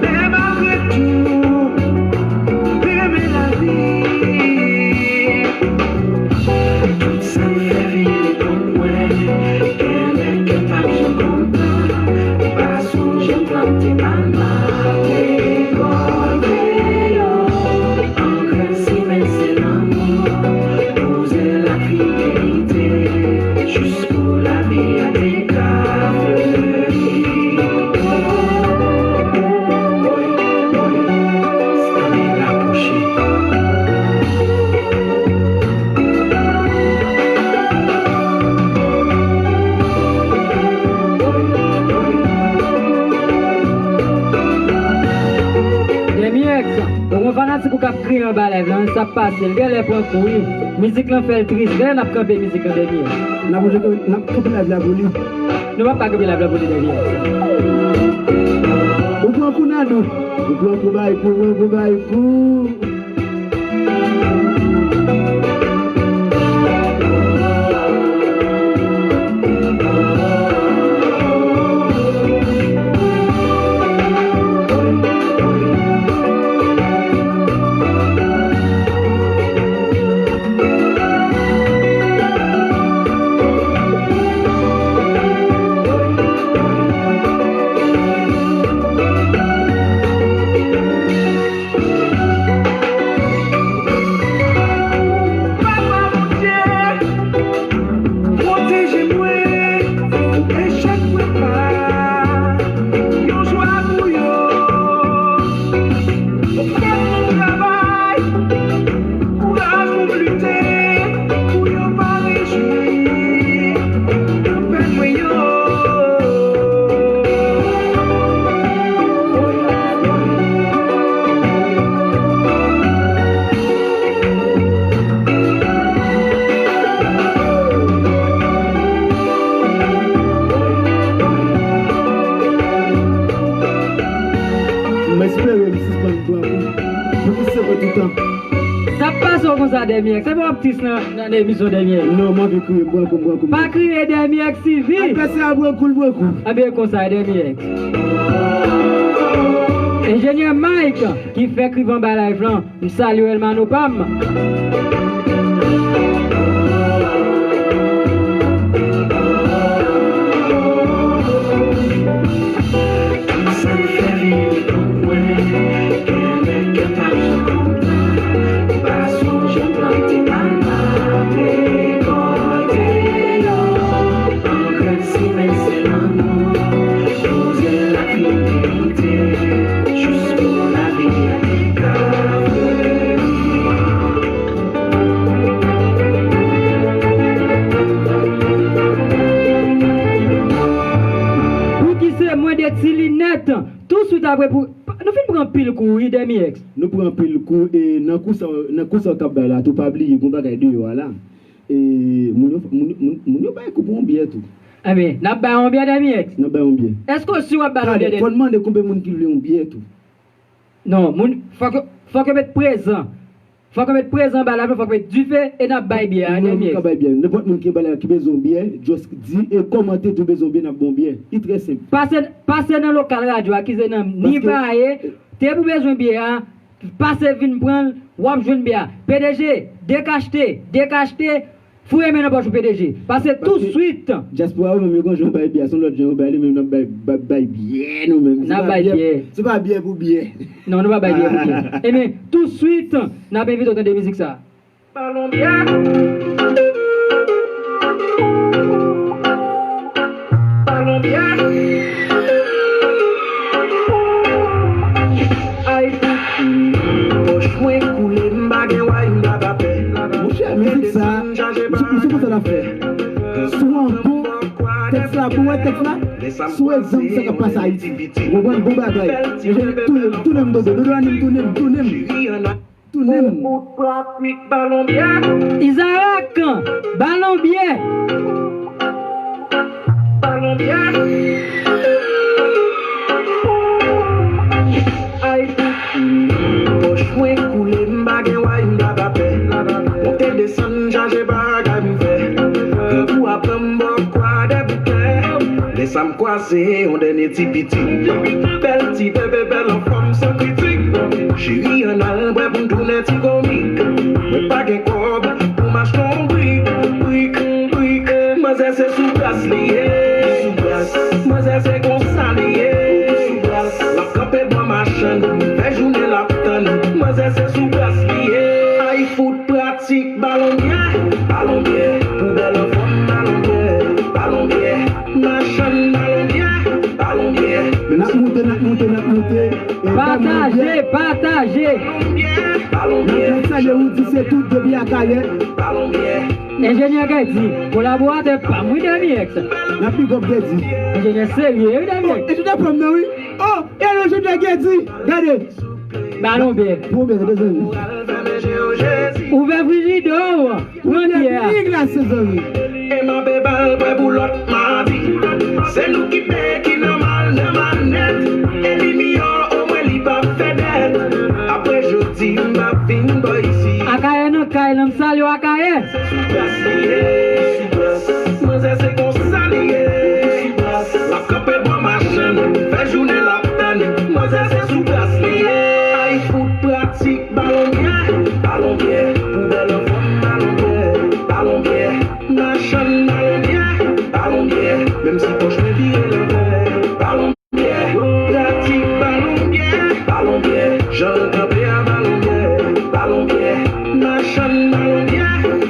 men malgre tou, renmen lavi. Tout sa m fè vini kont mwen, genlè kè m ap janm kontan. Pa sonje m plante bann m ap rekòlte yo. Angren simen se lanmou, poze lafidelite, jis pou lavi a te ka fleri. Woy, woy, woy, sa vin rapwoche. Dèmyèks, ou gon fanatik ou k ap kriye anba live lan, sa ap pase, l genlè pran kou, wi. Mizik lan fè l tris, genlè n ap kanpe mizik lan, Dèmyèks. N ap, n ap kanpe live la pou li. Nou p ap ka kanpe live la pou li, Dèmyèks. Ou pran kou, Nadou. Ou pran kou, bay kou, pran kou, bay kou. Papa Bondye, pwoteje mwen, echèk mwen pa yon jwa pou yo. Fòs pou m travay, kouraj pou m lite, pou yo pa rejwi nan pèn mwen yo. M espere li sispann pran kou. Pou ki se pou toutan. Sa p pase w konsa, Dèmyèks? Se pa w ap tris nan, nan emisyon, Dèmyèks? Non, m anvi kriye, m pran kou, m pran kou. Pa kriye, Dèmyèks, sivi. Advèsè a pran kou, l pran kou. Anben, konsa, Dèmyèks. Enjenyè Mike, ki fèk rive anba live lan, m salye w, èlmano pa m. Tout sa m fè vini pou mwen, genlè kè m pa janm kontan. Pa sonje m plante mal, m ap rekòlte yo. Angren simen se lanmou, poze lafidelite, jis pou lavi a te ka fleri. Pouki se mwen de ti linèt? Touswit apre pou, nou fin pran anpil kou, wi, Dèmyèks. Nou pran anpil kou, e nan kou sa, nan kou sa w t ap bay la tou, pa bliye, gon bagay deyò a la. E moun yo, moun, moun, moun yo bay kou pou yon byè tou. Enben, n ap bay yon byè, Dèmyèks? N ap bay yon byè. Èske w si w ap bay yon byè, Dèmyèks? Fò n mande konbyen moun ki vle yon byè tou. Non, moun, fòk, fòk yo met prezan. Fòk yo met prezan anba live lan, fòk yo met dife e n ap bay byè a, Dèmyèks. Moun ka bay byè. Nenpòt moun ki anba live la ki bezwen yon byè, just di e kòmante tou bezwen yon byè, n ap ba w yon byè. Li trè senp. Pase, pase nan lokal radyo a ki se nan Niva ye, te pou bezwen byè a, pase vin pran l, w ap jwenn byè a. P D G, dekachte, dekachte, foure men nan pòch ou, P D G. Pase touswit. Dyaspora yo menm yo gon jan yo bay byè, se yon lòt jan yo bay li, men n ap bay, bay, bay byè nou menm. N ap bay byè. Se pa byè pou byè. Non, nou pa bay byè pou byè. Enben, touswit, n ap envite w tande mizik sa. Balon byè. Balon byè. Ay, pòch mwen koule, m pa gen way, m pa ka pè. Monchè, mizik sa, m sou, m sou konsa l ap fè. Sou an bon tèks la, pou wè tèks la, sou egzanp sa k ap pase Ayiti. Ou konprann? Bon bagay. Enjenyè, tounen m, tounen m, Dodo. Dodo, ann tounen m, tounen m. Tounen m. Izarak, balon byè. Balon byè. Ay, pou pòch mwen koule, m pa gen way, m pa ka pè. Monte desann, chaje bagay m fè. Grangou a pran m bò Kwadèboukè. Lè sa m kwaze yon dènye ti piti. Bèl ti bebe, bèl anfòm, san kritik. Cheri, ann al bwè pou n tounen ti komik. Mwen pa gen kòb pou m achte yon brik, brik, brik. Manzè se sou gras li ye. Sou gras. Manzè se konsa li ye. Sou gras. L ap kanpe bò machann, fè jounen l ap tann. Manzè se sou gras li ye. Ay, fout pratik, balon byè, balon byè. Pou bèl anfòm, balon byè, balon byè. Machann, balon byè, balon byè. N ap moute, n ap moute, n ap moute. E, pataje, pataje. Balon byè, balon byè. N ap salye Woody, se tout depi Akayè. Balon byè. Enjenyè Gèdi, kolaboratè pa m wi, Demi X. N ap big up Gèdi. Enjenyè serye wi, Demi X. Oh, enjenyè pa m nan wi. Oh, e enjenyè Gèdi. Gade. Balon byè. Bon, byè, mezanmi. Ouvè frijidè w, pran byè a. Lig la, mezanmi. E m ape bal bwè boulòt madi. Se nou ki peye ki nòmal nan manèt. E li miyò, omwen li pa fè dèt. Apre jodi, m ap vin bò isi. Akayè nan kay lan, m salye w Akayè. Se sou gras li ye. Manzè se konsa li ye. L ap kanpe bò machann, fè jounen l ap tann. Manzè se sou gras li ye. Ay, fout pratik, balon byè, balon byè. Pou bèl anfòm, balon byè, balon byè. Machann, balon byè, balon byè. Menm si pòch mwen vire lanvè, balon byè, pratik balon byè, balon byè, jan l kanpe a balon byè, balon byè, machann balon byè,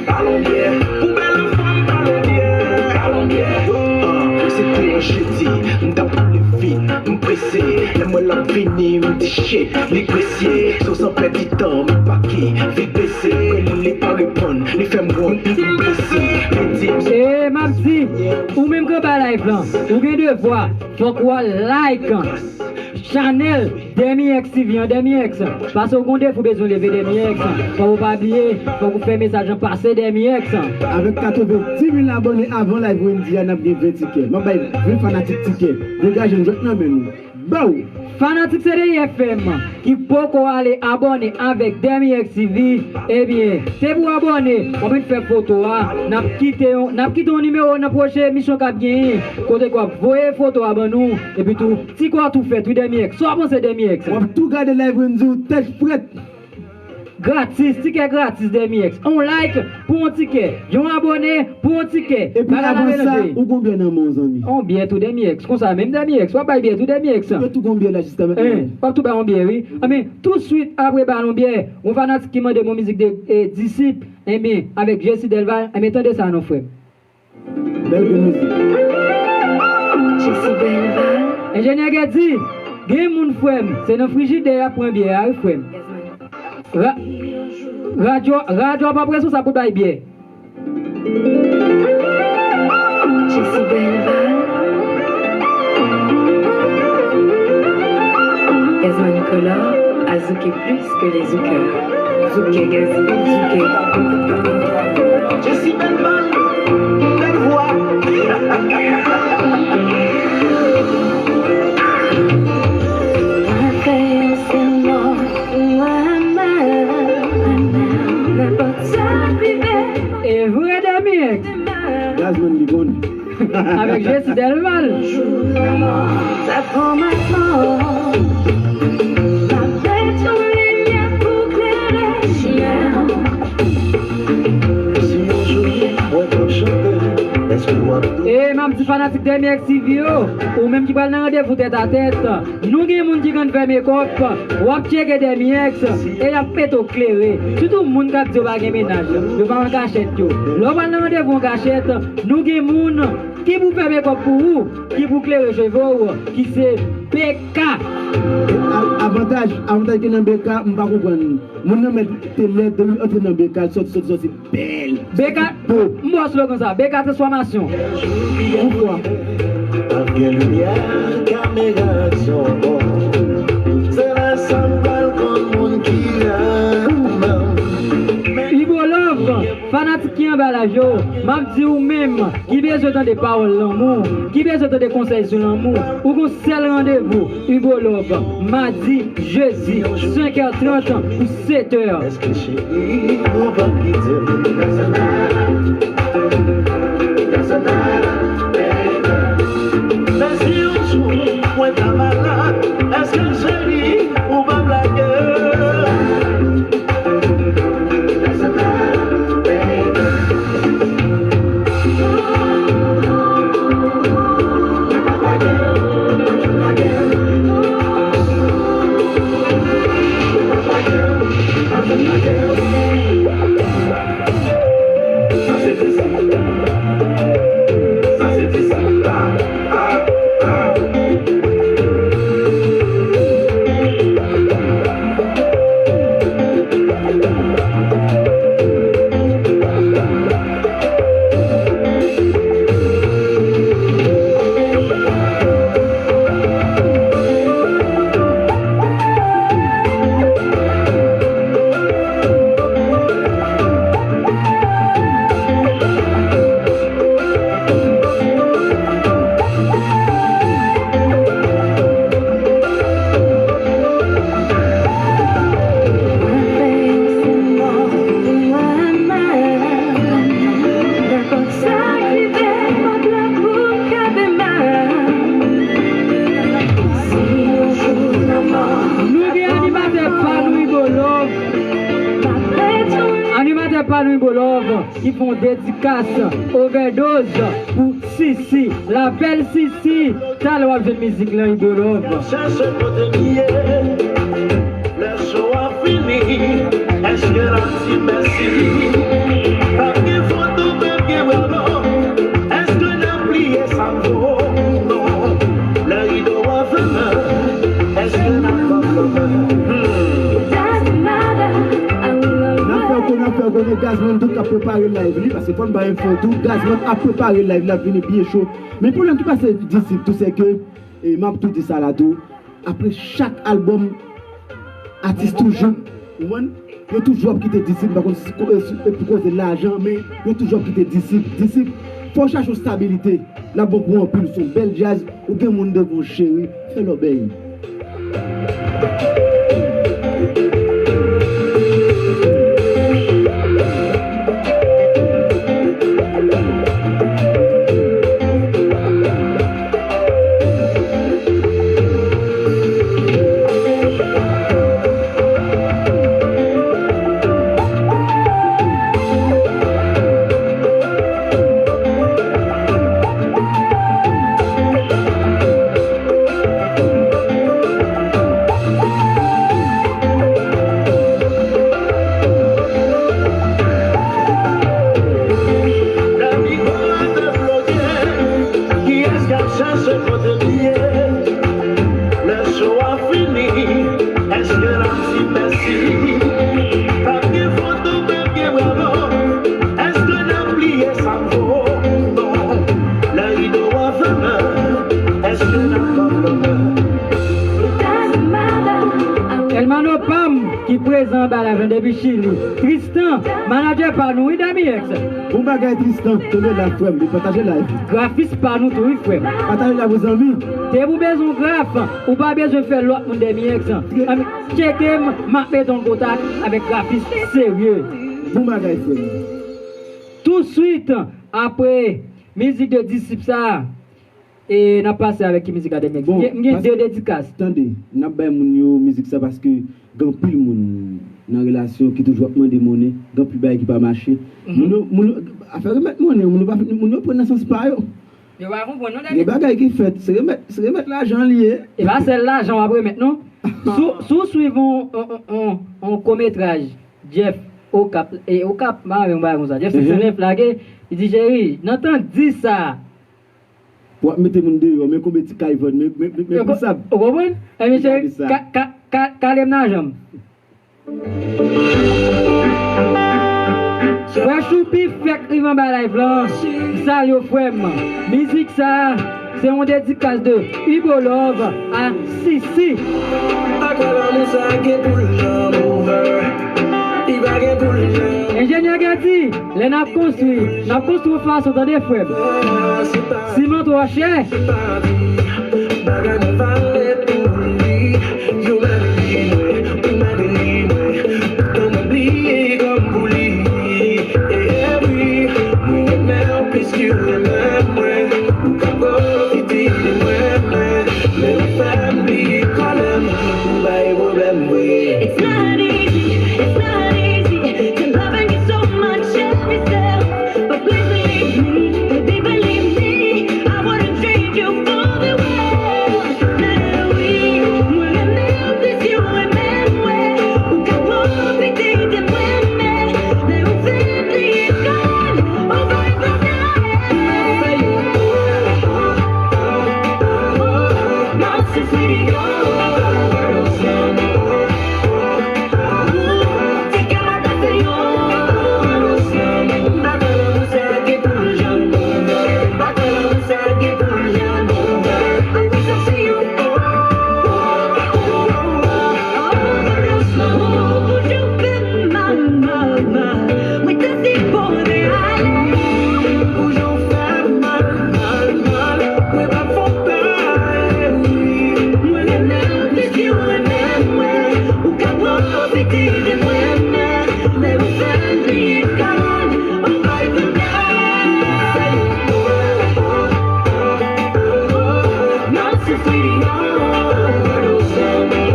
balon byè, pou bèl anfòm balon byè, balon byè. Ah, se te yon jedi, m t ap boule vit, m prese, lè m wè l ap vini, m di shit, li presye, so san pèdi tan, m pake, vit bese, rele li pa reponn, li fè m wont, m blese, li di m se. E m ap di, ou menm k anba live lan, ou gen devwa, fòk w al like chanèl Demi X T V an, Demi X. Paske w gon defi w bezwen leve, Demi X. Fòk ou pa bliye, fòk ou fè mesaj lan pase, Demi X. Avèk katrevenndis mil abòne avan live Wendy a, n ap gen ven tikè. M ap bay ven fanatik tikè. Degaje n, jwèt nan men nou. Bow! Fanatik C D I F M ki poko ale abòne avèk Demi X T V, ebyen, depi w abòne, w ap vin fè foto a, n ap kite yon, n ap kite yon nimewo nan pwochen emisyon k ap genyen, kote ke w ap voye foto a ban nou, epi tou, ti kò a tou fèt, wi, Demi X. Sa w panse, Demi X? W ap tou gade live Wendy, tèt frèt. Gratis, tikè gratis, Demi X. On like pou on tikè. Yon abòne pou on tikè. Epi avan sa, ou gon byè nan men w, zanmi. On byè tou, Demi X. Konsa menm, Demi X. W ap bay byè tou, Demi X. Yo tou gon byè la, jistèman. Hein, w ap tou bay on byè, wi. Anben, tousuit apre balon byè, yon fanatik ki mande m yon mizik de, eh, Disip, enben, avèk Jessy Delval, enben, tande sa non, frè m. Bèl grenn mizik. Jessy Belval. Enjenyè Gèdi, gen moun, frè m, se nan frijidè y ap pran byè a, wi, frè m. Ra-, radyo, radyo a p ap responsab pou bay byè. Jessy Belval. Gazman Color, Azouk et plus que les zoukeurs. Zoukè, gazman, zoukè. Jessy Belval, bèl vwa. E vre, Demi X. Gazman, li konn. Avèk Jessy Delval. E m ap di fanatik Demi X T V yo, ou menm ki pral nan randevou tètatèt, nou gen moun ki konn fè mekòp, w ap tcheke Demi X, e y ap pete w klere. Sitou moun k ap di yo pa gen mennaj, yo pa an kachèt yo. Lè w pral nan randevou an kachèt, nou gen moun ki pou fè mekòp pou ou, ki pou klere cheve w, ki se B K. A- Avantaj, avantaj ki nan B K, m pa konprann. Moun nan mèt te lèd, depi l antre nan B K, l sòti, sòti, sòti bèl. B K, m ba w slogan sa, B K transfòmasyon. Poukwa? Ap gen limyè, kamera, aksyon, bon. Se la sa m pral konn moun ki renmen m. Ibo Love, fanatik ki anba live yo, m ap di ou menm ki bezwen tande pawòl lanmou, ki bezwen tande konsèy sou lanmou, ou gon sèl randevou, Ibo Love, madi, jedi, senk è trant pou sèt è. Èske cheri, ou p ap kite m? Pèsonèl, pèsonèl, baby. Men si yon jou mwen ta malad, èske cheri, ou p ap lage m? Nou gen animatè pa nou, Ibo Love. Animatè pa nou, Ibo Love, ki fè yon dedikas, ovèdoz, pou Sisi. Lapèl Sisi. Talè w ap jwenn mizik lan, Ibo Love. Chèche kote m ye. Lè show a fini, èske n ap di mèsi? P ap gen foto, p ap gen bravo. Èske n ap bliye sa m vo? Non. Lè rido a fèmen, èske n ap ban m lanmen? Hmm. N ap fè w konnen, n ap fè w konnen, Gazman tou k ap prepare live li, paske fò n bay enfo tou, Gazman ap prepare live, l ap vini byen cho. Men pwoblèm ki pase Disip tou, se ke, e m ap tou di sa la tou, apre chak albòm, atis toujou, ou konprann? Yo toujou ap kite Disip, m pa konn si ko- e si- e pou koze lajan, men yo toujou ap kite Disip. Disip, fò w chache yon stabilite. L ap bon pou anpil, se yon bèl djaz, ou gen moun devan w, cheri, fè lòbèy. Kiyès k ap chèche kote m ye? Lè show a fini, èske n ap di mèsi? P ap gen foto, p ap gen bravo. Èske n ap bliye sa m vo? Non. Lè rido a fèmen, èske n ap ban m lanmen? Elmano Pam, ki prezan anba la vin depi Chili. Tristan, manadjè pa nou, wi, Dami X. Bon bagay, Tristan. Kenbe la, frè m. Vin pataje live. Grafis pa nou tou, wi, frè m. Pataje live, zanmi. Depi w bezwen graf, ou pa bezwen fè lòt moun dèmyè egzanp. Ann tcheke m, m ap mete w an kontak avèk grafis serye. Bon bagay, frè m. Touswit apre mizik de Disip sa a, e n ap pase avèk ki mizik a, Dèmyè? Bon, m gen, m gen de dedikas. Tande, n ap bay moun yo mizik sa paske gen anpil moun nan relasyon ki toujou ap mande monnen, gen anpil bagay ki pa mache. Mhm. Moun yo, moun yo, afè remèt monnen, moun yo pa, moun yo pran nan sans pa yo. Yo pa konprann non, Dèmyè. Gen bagay ki fèt, se remèt, se remèt lajan li ye. E pa sèl lajan w ap remèt non. Si w, si w swiv on, on, on, on, on kometraj Jeff Okap, e Okap, m pa renmen yon bagay konsa. Jeff Mhm. senk san nèf lage, li di, cheri, nan tan dis sa, W ap mete moun deyò, men konbyen ti kay vann, men, men, men, men Ou ko- bisab. Ou konprann? Ebyen, cheri, Gade sa. ka, ka, ka, kale m nan janm. Frè Choupi fèk rive anba live lan. M salye w, frè m. Mizik sa, se yon dedikas de Hugo Love a Sisi. Enjenyè Gady, lè n ap konstwi, n ap konstwi yon fason, tande, frè m. Siman twò chè. Bagay mwen pale pou li, yo mèt li mwen, ou mèt li mwen, tan mwen bliye kòm pou li. E wi, mwen renmen w plis ke w renmen mwen, ou ka pwofite de mwen, men, men ou fè m bliye kanmenm, ou bay pwoblèm vre. It's not easy, it's not easy to loving you so much every step. But please believe me, baby, believe me, I wouldn't trade you for the world. Men wi, mwen renmen w plis ke w renmen mwen. Ou ka pwofite de mwen, men, men ou fè m bliye kòm ou bay pwoblèm. Mwen se sweetie, oh, oh, oh. Mwen ta si poze ale. Pou jan w fè m mal, mal, mal. Mwen pa fon pa, wi. Mwen renmen w plis ke w renmen mwen. Ou ka pwofite de mwen, men, men ou fè m bliye kòm ou bay pwoblèm. Mwen se sweetie, oh, oh, oh, oh.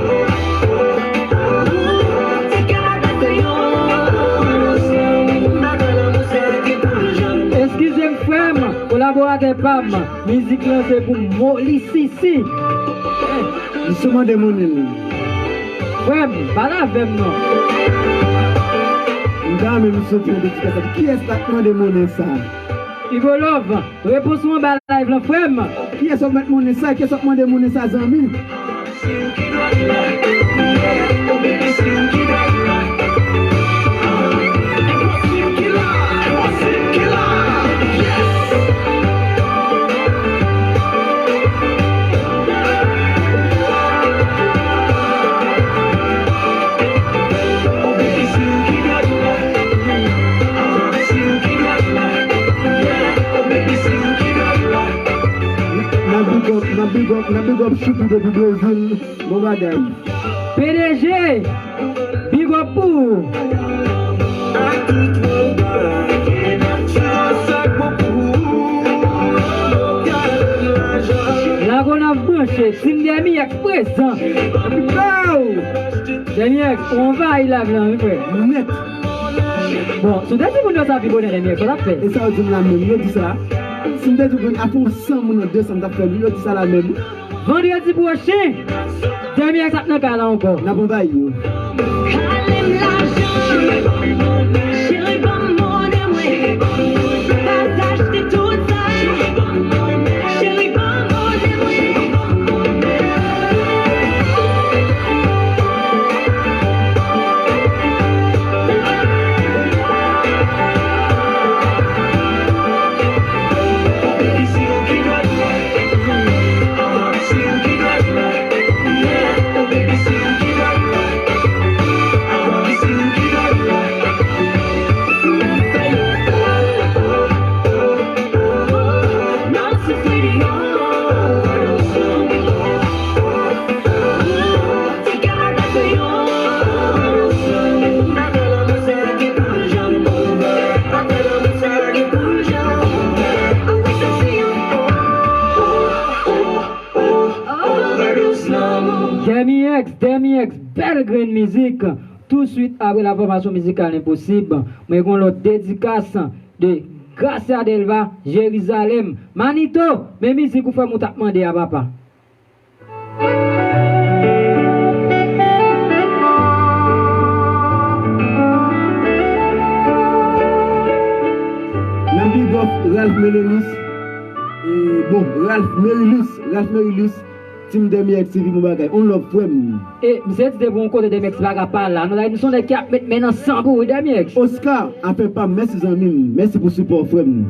Eskize m, frè m, kolaboratè pa m, mizik lan se pou Moly Sisi. Misye mande monnen l. Frè m, pale avè m non. M ta renmen misye di yon ti kèsyon. Kiyès k ap mande monnen sa? Hugo Love, repons ou anba live lan, frè m. Kiyès w ap mande monnen sa? Kiyès w ap mande monnen sa, zanmi? N ap big up, n ap big up, n ap big up Choupi depi Brezil. Bon bagay. P D G, big up pou ou. Lagonav branche, Team Demi X prezan. Demi X, ou anvayi live lan, wi, frè. Nèt. Bon, si w te di moun yo sa pi bonè, Demi X, sa w t ap fè? E sa yo di m la menm, yo di sa. Si m te di moun, apre yon san moun nan de san, m t ap fè l, yo di sa la menm. Vandredi pwochen, Demi X ap nan kay la ankò. N ap anvayi yo. Kale m lajan, cheri, ban m monnen mwen. Pa t achte tout sa, cheri, ban m monnen mwen. Demi X, Demi X, bèl grenn mizik. Touswit apre la fòmasyon mizikal Enposib, mwen gen yon lòt dedikas de Gracia Delva, Jerizalèm. Manito, men mizik ou fè m ou t ap mande a, papa. N ap big up Ralph Melenis. E, bon, Ralph Merilus, Ralph Merilus, Team Dèmyèks T V, bon bagay. On love, frè m. E, misye di depi yon kote Dèmyèks pa ka pa la. Nou la, nou se yon nèg ki ap met men nan san pou ou, Dèmyèks. Oscar, afè pa m, mèsi zanmi m. Mèsi pou sipò, frè m.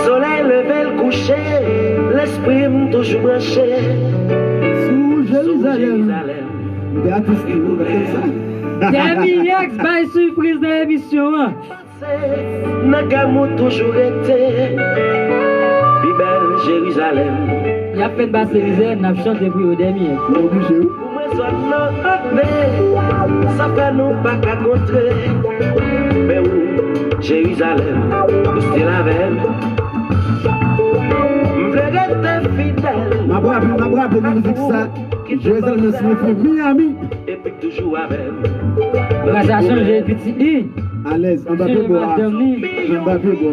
Solèy leve l kouche, lespri m toujou branche sou Jerizalèm. M te atis tou, ou pa konn sa. Dèmyèks bay sipriz nan emisyon an. Nan kè m ou toujou rete. Pi bèl Jerizalèm. Y ap fè n pase mizè, n ap chante pou yo, Dèmyèks. Ou oblije, wi. Pou mwen zòn nan ap men, sa fè nou pa ka kontre. Men ou, Jerizalèm, ou still avè m. M vle rete fidèl. M ap raple, m ap raple nan mizik sa, Jerizalèm nan siyifi Miami. Epi toujou avè m. Gras a chanje pitit li. Alèz, anba pye bwa. Anba pye bwa.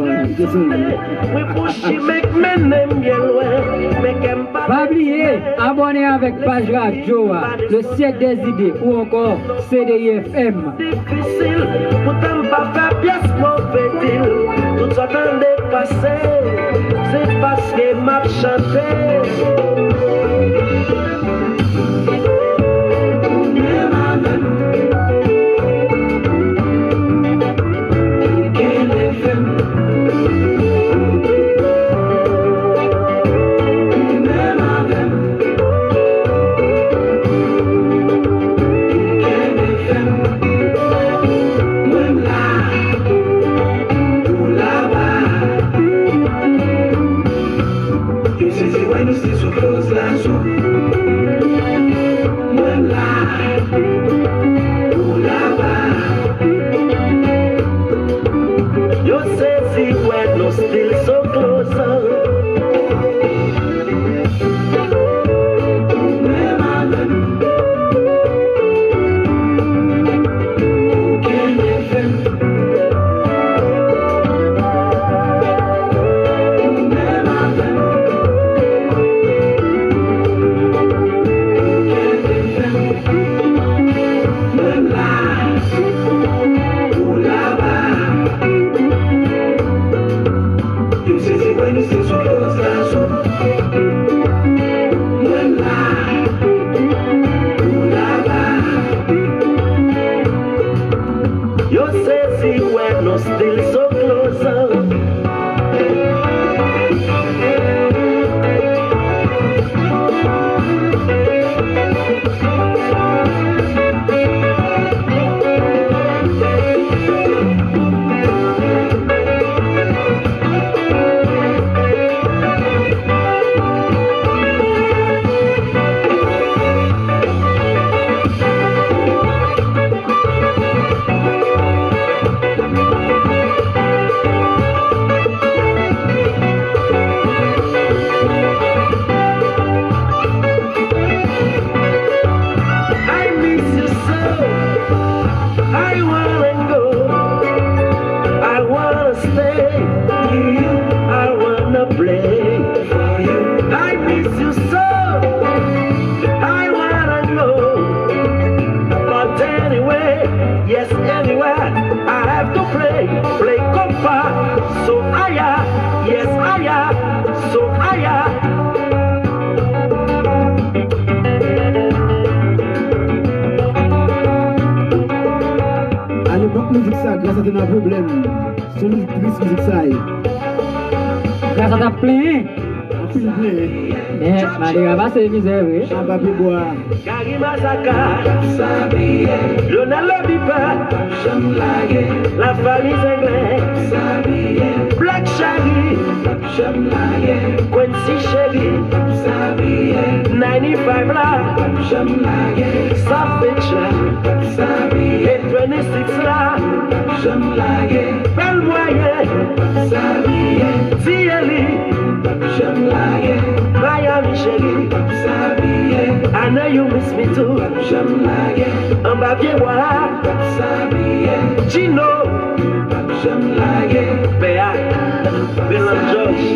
Mwen pran chimen k mennen m byen lwen. Men kè m pa bliye abòne avèk paj radyo a, Le Siècle des Idées ou ankò C D I F M. Difisil, poutan m pa fè pyès move dil. Tout sa w tande pase, se paske m ap chante. Ou menm avè m. Ou kenbe fèm. Ou menm avè m. Ou kenbe fèm. Mwen m la. Ou laba. Yo sezi wè nou se sou koz la sou. Mwen la, ou laba. Yo sezi wè nou still so close. Ou menm avè m. Ou kenbe fèm. Yo sezi wè nou still so close. I miss you so. I wanna go. I wanna stay. I wanna play for you. I miss you so. I wanna go. But anyway, yes, anywhere I have to play. Play compa. So higher, yes, higher. So higher. Alepòk mizik sa, Grasa te nan pwoblèm. Se yon mizik tris mizik sa ye. Grasa t ap plenyen. Anpil plenyen. Men, malere a pase mizè vre. Anba pye bwa. Gary Mazaka, Lionel Lobipa, La Famille Zenglen, Black Chari, Quincy Cheri, Ninety Five la, Savage la, e Twenty Six la, Bèl Mwayen, Thierry, Miami Cheri, I know you miss me too, Anba Pye Bwa a. Chino, pè a, Belan George.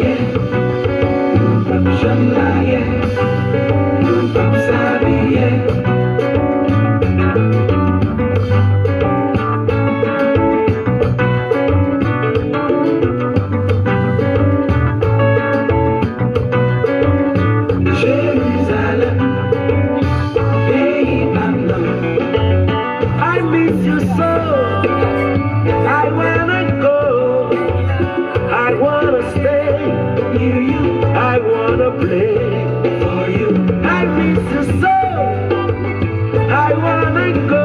Jerizalèm, peyi pa m nan. I miss you so. I wanna go. I wanna stay near you. I wanna play for you. I miss you so. I wanna go.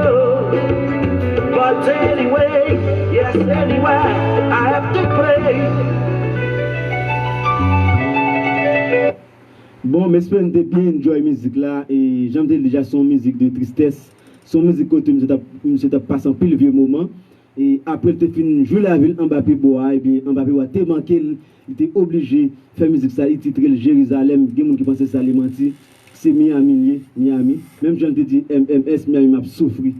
But anyway, yes, anywhere I have to play. Bon, m espere n te byen enjoy mizik la. E jan m te di deja, se yon mizik de tristès. Se yon mizik kote misye t ap, misye t ap pase anpil vye moman. E apre l te fin jwi lavi l anba pye bwa a, ebyen, anba pye bwa te manke l. Li te oblije fè mizik sa, li titre l Jerizalèm. Gen moun ki panse sa, li manti. Se Miami l ye, Miami. Menm jan l te di M M S, Miami m ap soufri.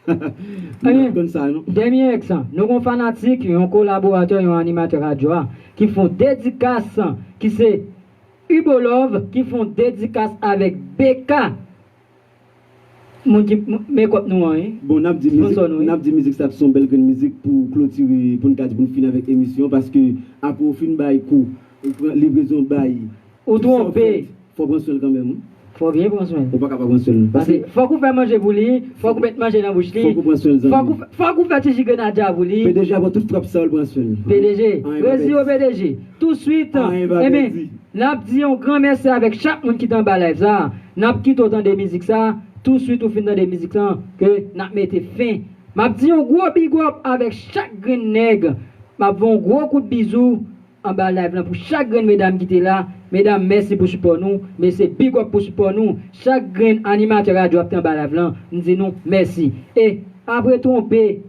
Nou p ap konn sa, non. Dèmyè èks, nou gon fanatik, yon kolaboratè, yon animatè radyo a, ki fè yon dedikas, ki se Hubo Love, ki fè yon dedikas avèk B K. Moun ki m- men kòb nou an, wi. Bon, n ap di mizik, Sponsor nou, wi. N ap di mizik sa se yon bèl grenn mizik pou klotire, pou n ka di pou n fini avèk emisyon, paske apre w fin bay kou, ou pran livrezon bay. Ou twonpe. Fò w pran swen l kanmenm, wi. Fò w byen pran swen l. Ou pa ka pa pran swen l. Paske fòk ou fè manje pou li, fòk ou met manje nan bouch li. Fòk ou pran swen l, zanmi. Fòk ou fè, fòk ou fè ti ji grenadya pou li. P D G a pran tout frap sa yo, l pran swen l. P D G, anyen pa rezi yo pèdi. P D G. Touswit, anyen pa pèdi. Ebyen, n ap di yon gran mèsi avèk chak moun ki t anba live sa. N ap kite w tande mizik sa. Touswit ou fin tande mizik lan, ke n ap mete fen. M ap di yon gwo big up avèk chak grenn nèg. M ap voye yon gwo kout bizou anba live lan pou chak grenn medam ki te la. Medam, mèsi pou sipò nou. Mesye, big up pou sipò nou. Chak grenn animatè radyo ap te anba live lan, m di nou mèsi. E apre twonpe,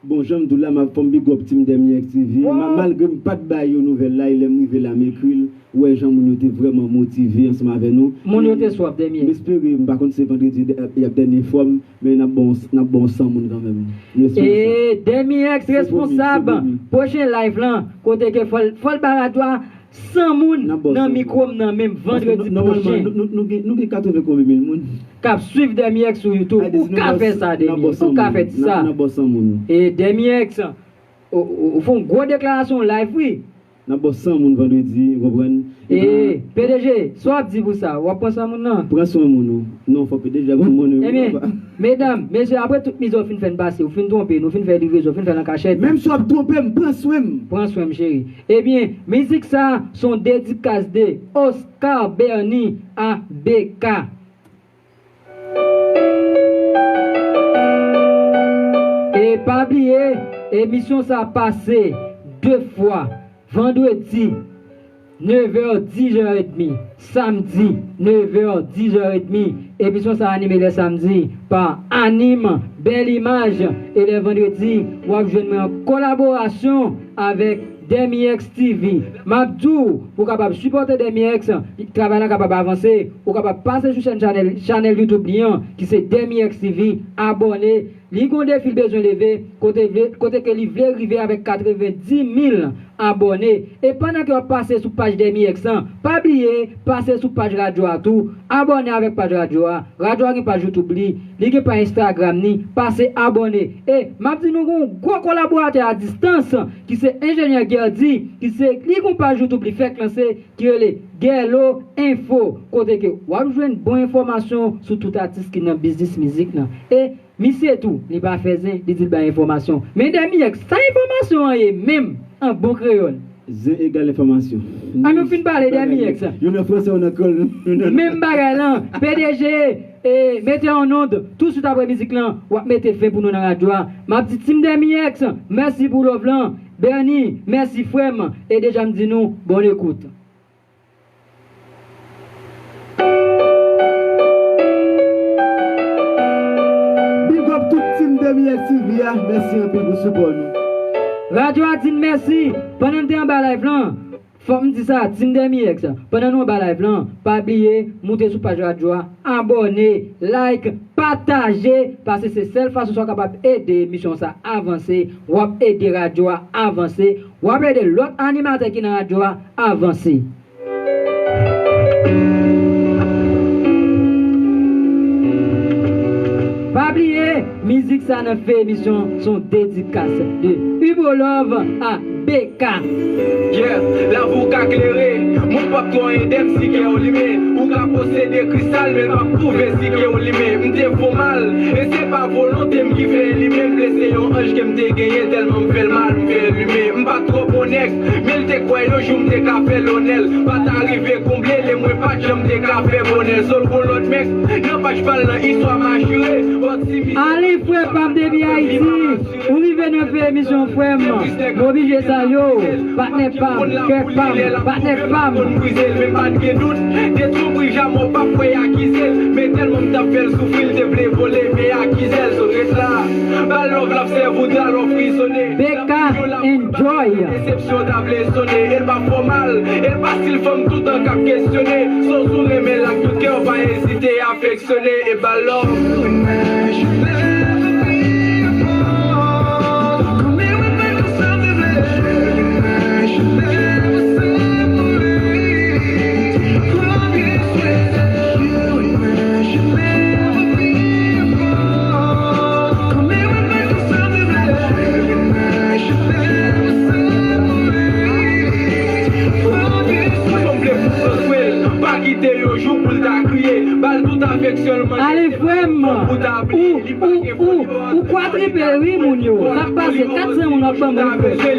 Bon, jan m di w la, m ap fè yon big up team Dèmyè X T V. Ma- Malgre m pa t bay yo nouvèl la, e lè m rive la, m ekri l, ou wè jan moun yo te vrèman motive ansanm avè nou. Moun yo te swaf Dèmyè. M espere, m pa konn si se vandredi y ap dènye fwa m, men n ap ba w, n ap ba w san moun kanmenm. M espere sa. E Dèmyè X responsab pwochen live lan, kote ke fò l, fò l ba radyo a san moun nan mikwo m nan men m vandredi pwochen. Nòmalman, nou, nou, nou gen, nou gen katreven konbyen mil moun k ap swiv Dèmyè X sou YouTube. Ou ka fè sa, Dèmyè. Ou ka fè sa. N ap ba w san moun. E Dèmyè X, ou, ou, ou fè yon gwo deklarasyon live, wi. N ap ba w san moun vandredi, ou konprann? E P D G, sa w ap di pou sa? W ap pran san moun nan? Pran swen moun ou. Non, fò P D G a pran moun ou. Ebyen, medam, mesye, apre tout mizè w fin fè n pase, ou fin twonpe n, ou fin fè livrezon, ou fin fè l an kachèt. Menm si w ap twonpe m, pran swen m. Pran swen m, cheri. Ebyen, mizik sa, se yon dedikas de Oscar Bernie a B K. E pa bliye, emisyon sa pase de fwa, vandredi, nevè, dizè edmi, samdi, nevè, dizè edmi. Emisyon sa anime lè samdi pa Anim, Bèl Imaj, e lè vandredi, w ap jwenn mwen an kolaborasyon avèk Dèmyè X T V. M ap di w, pou w kapab sipòte Dèmyè X, travay la kapab avanse, ou kapab pase sou chèn chanèl, chanèl YouTube li an, ki se Dèmyè X T V, abòne. Li gon defi l bezwen leve, kote vle, kote ke li vle rive avèk katrevenndimil abòne. E pandan ke w ap pase sou paj Dèmyè X lan, pa bliye pase sou paj radyo a tou, abòne avèk paj radyo a. Radyo a gen paj YouTube li, li gen paj Instagram ni, pase abòne. E m ap di nou gen yon gwo kolaboratè a distans, ki se enjenyè Gerdy, ki se, li gen yon paj YouTube li fèk lanse, ki rele Gèlo Enfo, kote ke w ap jwenn bon enfòmasyon sou tout atis ki nan biznis mizik lan. E misye tou, li pa fè zen, li di l bay enfòmasyon. Men Dèmyè X, sa enfòmasyon an ye menm, an bon kreyòl? Zen egal enfòmasyon. An nou fin pale Dèmyè X. Youn nan franse, youn nan kreyòl. Menm bagay lan, P D G, e, mete an nonm, touswit apre mizik lan, w ap mete fen pou nou nan radyo a. M ap di team Dèmyè X, mèsi pou love lan. Bernie, mèsi frè m. E deja m di nou, bonne écoute. Big up tout team Dèmyè X T V a, mèsi anpil pou sipò nou. Radyo a di n mèsi pandan n te anba live lan. Fòk m di sa, Team Demi X, pandan nou anba live lan, pa bliye moute sou paj radyo a, abòne, like, pataje, paske se sèl fason sa w kapab ede emisyon sa avanse, w ap ede radyo a avanse, w ap ede lòt animatè ki nan radyo a avanse. Pa bliye, mizik sa nan fen emisyon se yon dedikas de Hugo Love a B K. Yeah, lavi w ka klere, men w p ap twò ede m si kè w limen. Ou ka posede kristal, men l p ap pwouve si kè w limen. M te fè w mal, e se pa volonte m ki fè l limen. M blese yon anj ke m te genyen, tèlman m fè l mal, m fè l limen. M pa t twò bon nèg, men l te kwè yon jou m te ka fè l onè l. Pa ta rive konble l, e mwen pa t janm te ka fè bonè l. So l gon lòt mèg nan paj pa l nan istwa m asire. Bòt si misye. Ale frè pa m depi Ayiti. Ou rive nan fen emisyon, frè m. M oblije salye w. Patnè pa m, kè pa m, patnè pa m. Konn brize l, men pa t gen dout. Detwi w bri jamè w p ap kwè akize l. Men tèlman m t ap fè l soufri, l te vle vole, men akize l. So ret la. Ba l love, l ap sèvi w dra, l ofri sone. B K, enjoy. Desepsyon ta vle sone, e l pa fòmal, e l pa stil fanm toutan k ap kesyone. So si w renmen l ak tout kè w, pa ezite afeksyone. Sone e ba l love. Sanble pou pran swen l, pa kite yon jou pou l ta kriye. Ba l tout afeksyon l, manje. Ale, frè m. Ou, ou, ou, ou kwatriple, wi, moun yo. Sa k pase? Kat san moun w ap ban mwen, frè.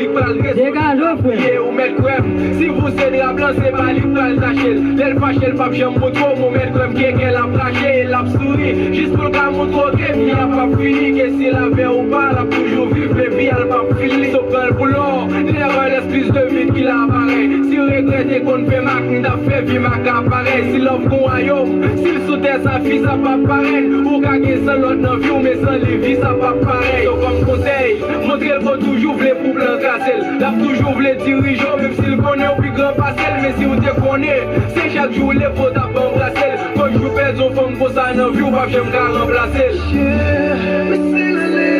Degaje w, frè. Ou mèt kwè m. Si w se dra blan, se pa li k pral tache l. Lè l fache, l p ap janm montre w, men w mèt kwè m ke kè l ap rache e l ap souri. Jis pou l ka montre w ke vi a p ap fini, ke si l avè w ou pa, l ap toujou viv, men vi a l p ap fini. So pran l pou lò, never less plis de vit ki la parèy. Si regrè te konn fè mak, m t ap fè vi mak la parèy. Si love gon wayòm, si l sou tè sa, fi sa p ap parèt. Ou ka gen san lòt nan vi w, men san li, vi sa p ap parèy. So kòm konsèy, montre l ke w toujou vle pou blan kase l. L ap toujou vle dirije w, menm si l konnen w pi gran pase l. Men si w te konnen, se chak jou w leve w t ap anbrase l. Kot jou pèdi yon fanm konsa nan vi w, p ap janm ka ranplase l. Yeah, men se rele,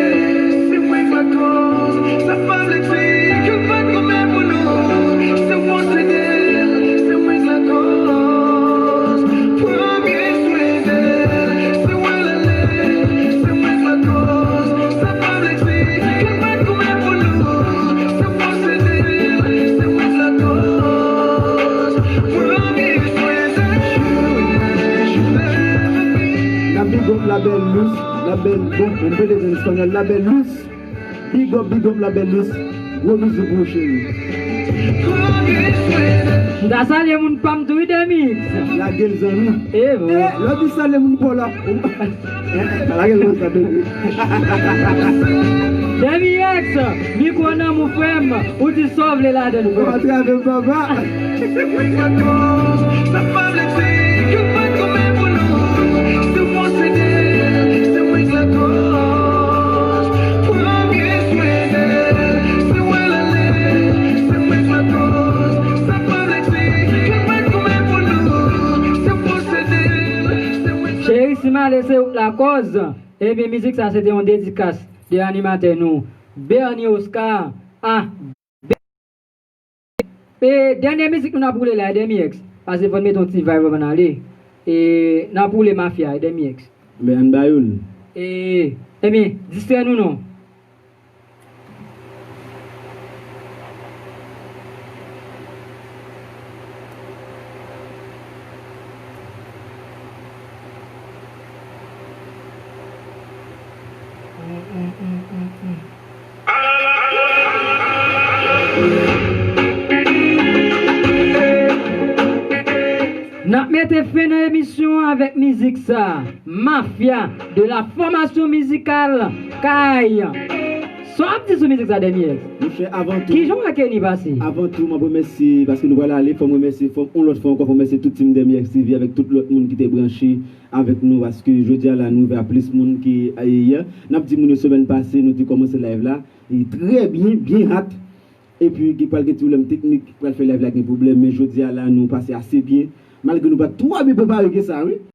se mwen k lakòz. Sa pa vle di ke l pa t goumen pou nou. Se w posede l, se mwen k lakòz. Pran byen swen de l, se w al ale, se mwen k lakòz. Sa pa vle di ke l pa t goumen pou nou. Se w posede l, se mwen k lakòz. Pran byen swen de l. N ap big up Label Luz, Label, bon, mwen rele l an espanyòl, Label Luz. Big up, big up Label Luz. Gwo bizou pou ou, cheri. M ta salye moun pa m tou, wi, Demi X. Lage l, zanmi. E vre. Eh, lè w di salye moun pa w la. Eh, lage l konsa, Demi. Demi X, mikwo nan men w, frè m. Ou di sa w vle ladan l, frè m. Ou atrape m, papa. Se mwen k lakòz, sa pa vle di ke l pa t goumen pou nou. Se w posede l, se mwen k lakòz. Pran byen swen de l, se w al ale, se mwen k lakòz. Sa pa vle di ke l pa t goumen pou nou. Se w posede l, se mwen k lakòz. Cheri, si m ale, se ou k lakòz. Ebyen, mizik sa, se te yon dedikas de animatè nou, Bernie Oscar, a E dènye mizik nou n ap woule la, e Demi X. Paske fò n mete yon ti vibe anvan n ale. E n ap woule Mafya, e Demi X. Men ann ba yo l. E, ebyen, distrè nou non. N ap mete fen nan emisyon an avèk mizik sa, Mafya de la Formation Musicale Kay. Sa w ap di sou mizik sa, Demi X? Monchè, avan tou, kijan w ak Kenny pase? Avan tou, m ap remèsye, paske nou pral ale, fò m remèsye, fò m, yon lòt fwa ankò, fò m remèsye tout team Demi X T V avèk tout lòt moun ki te branche avèk nou, paske jodi a la, nou ouvè a plis moun ke, e, yè. N ap di moun yo, semèn pase, nou te kòmanse live la, e trè byen, byen hot. Epi gen pral gen ti pwoblèm teknik, pral fè live la gen pwoblèm, men jodi a la nou pase ase byen. Malgre nou pa t twò byen prepare ke sa, wi.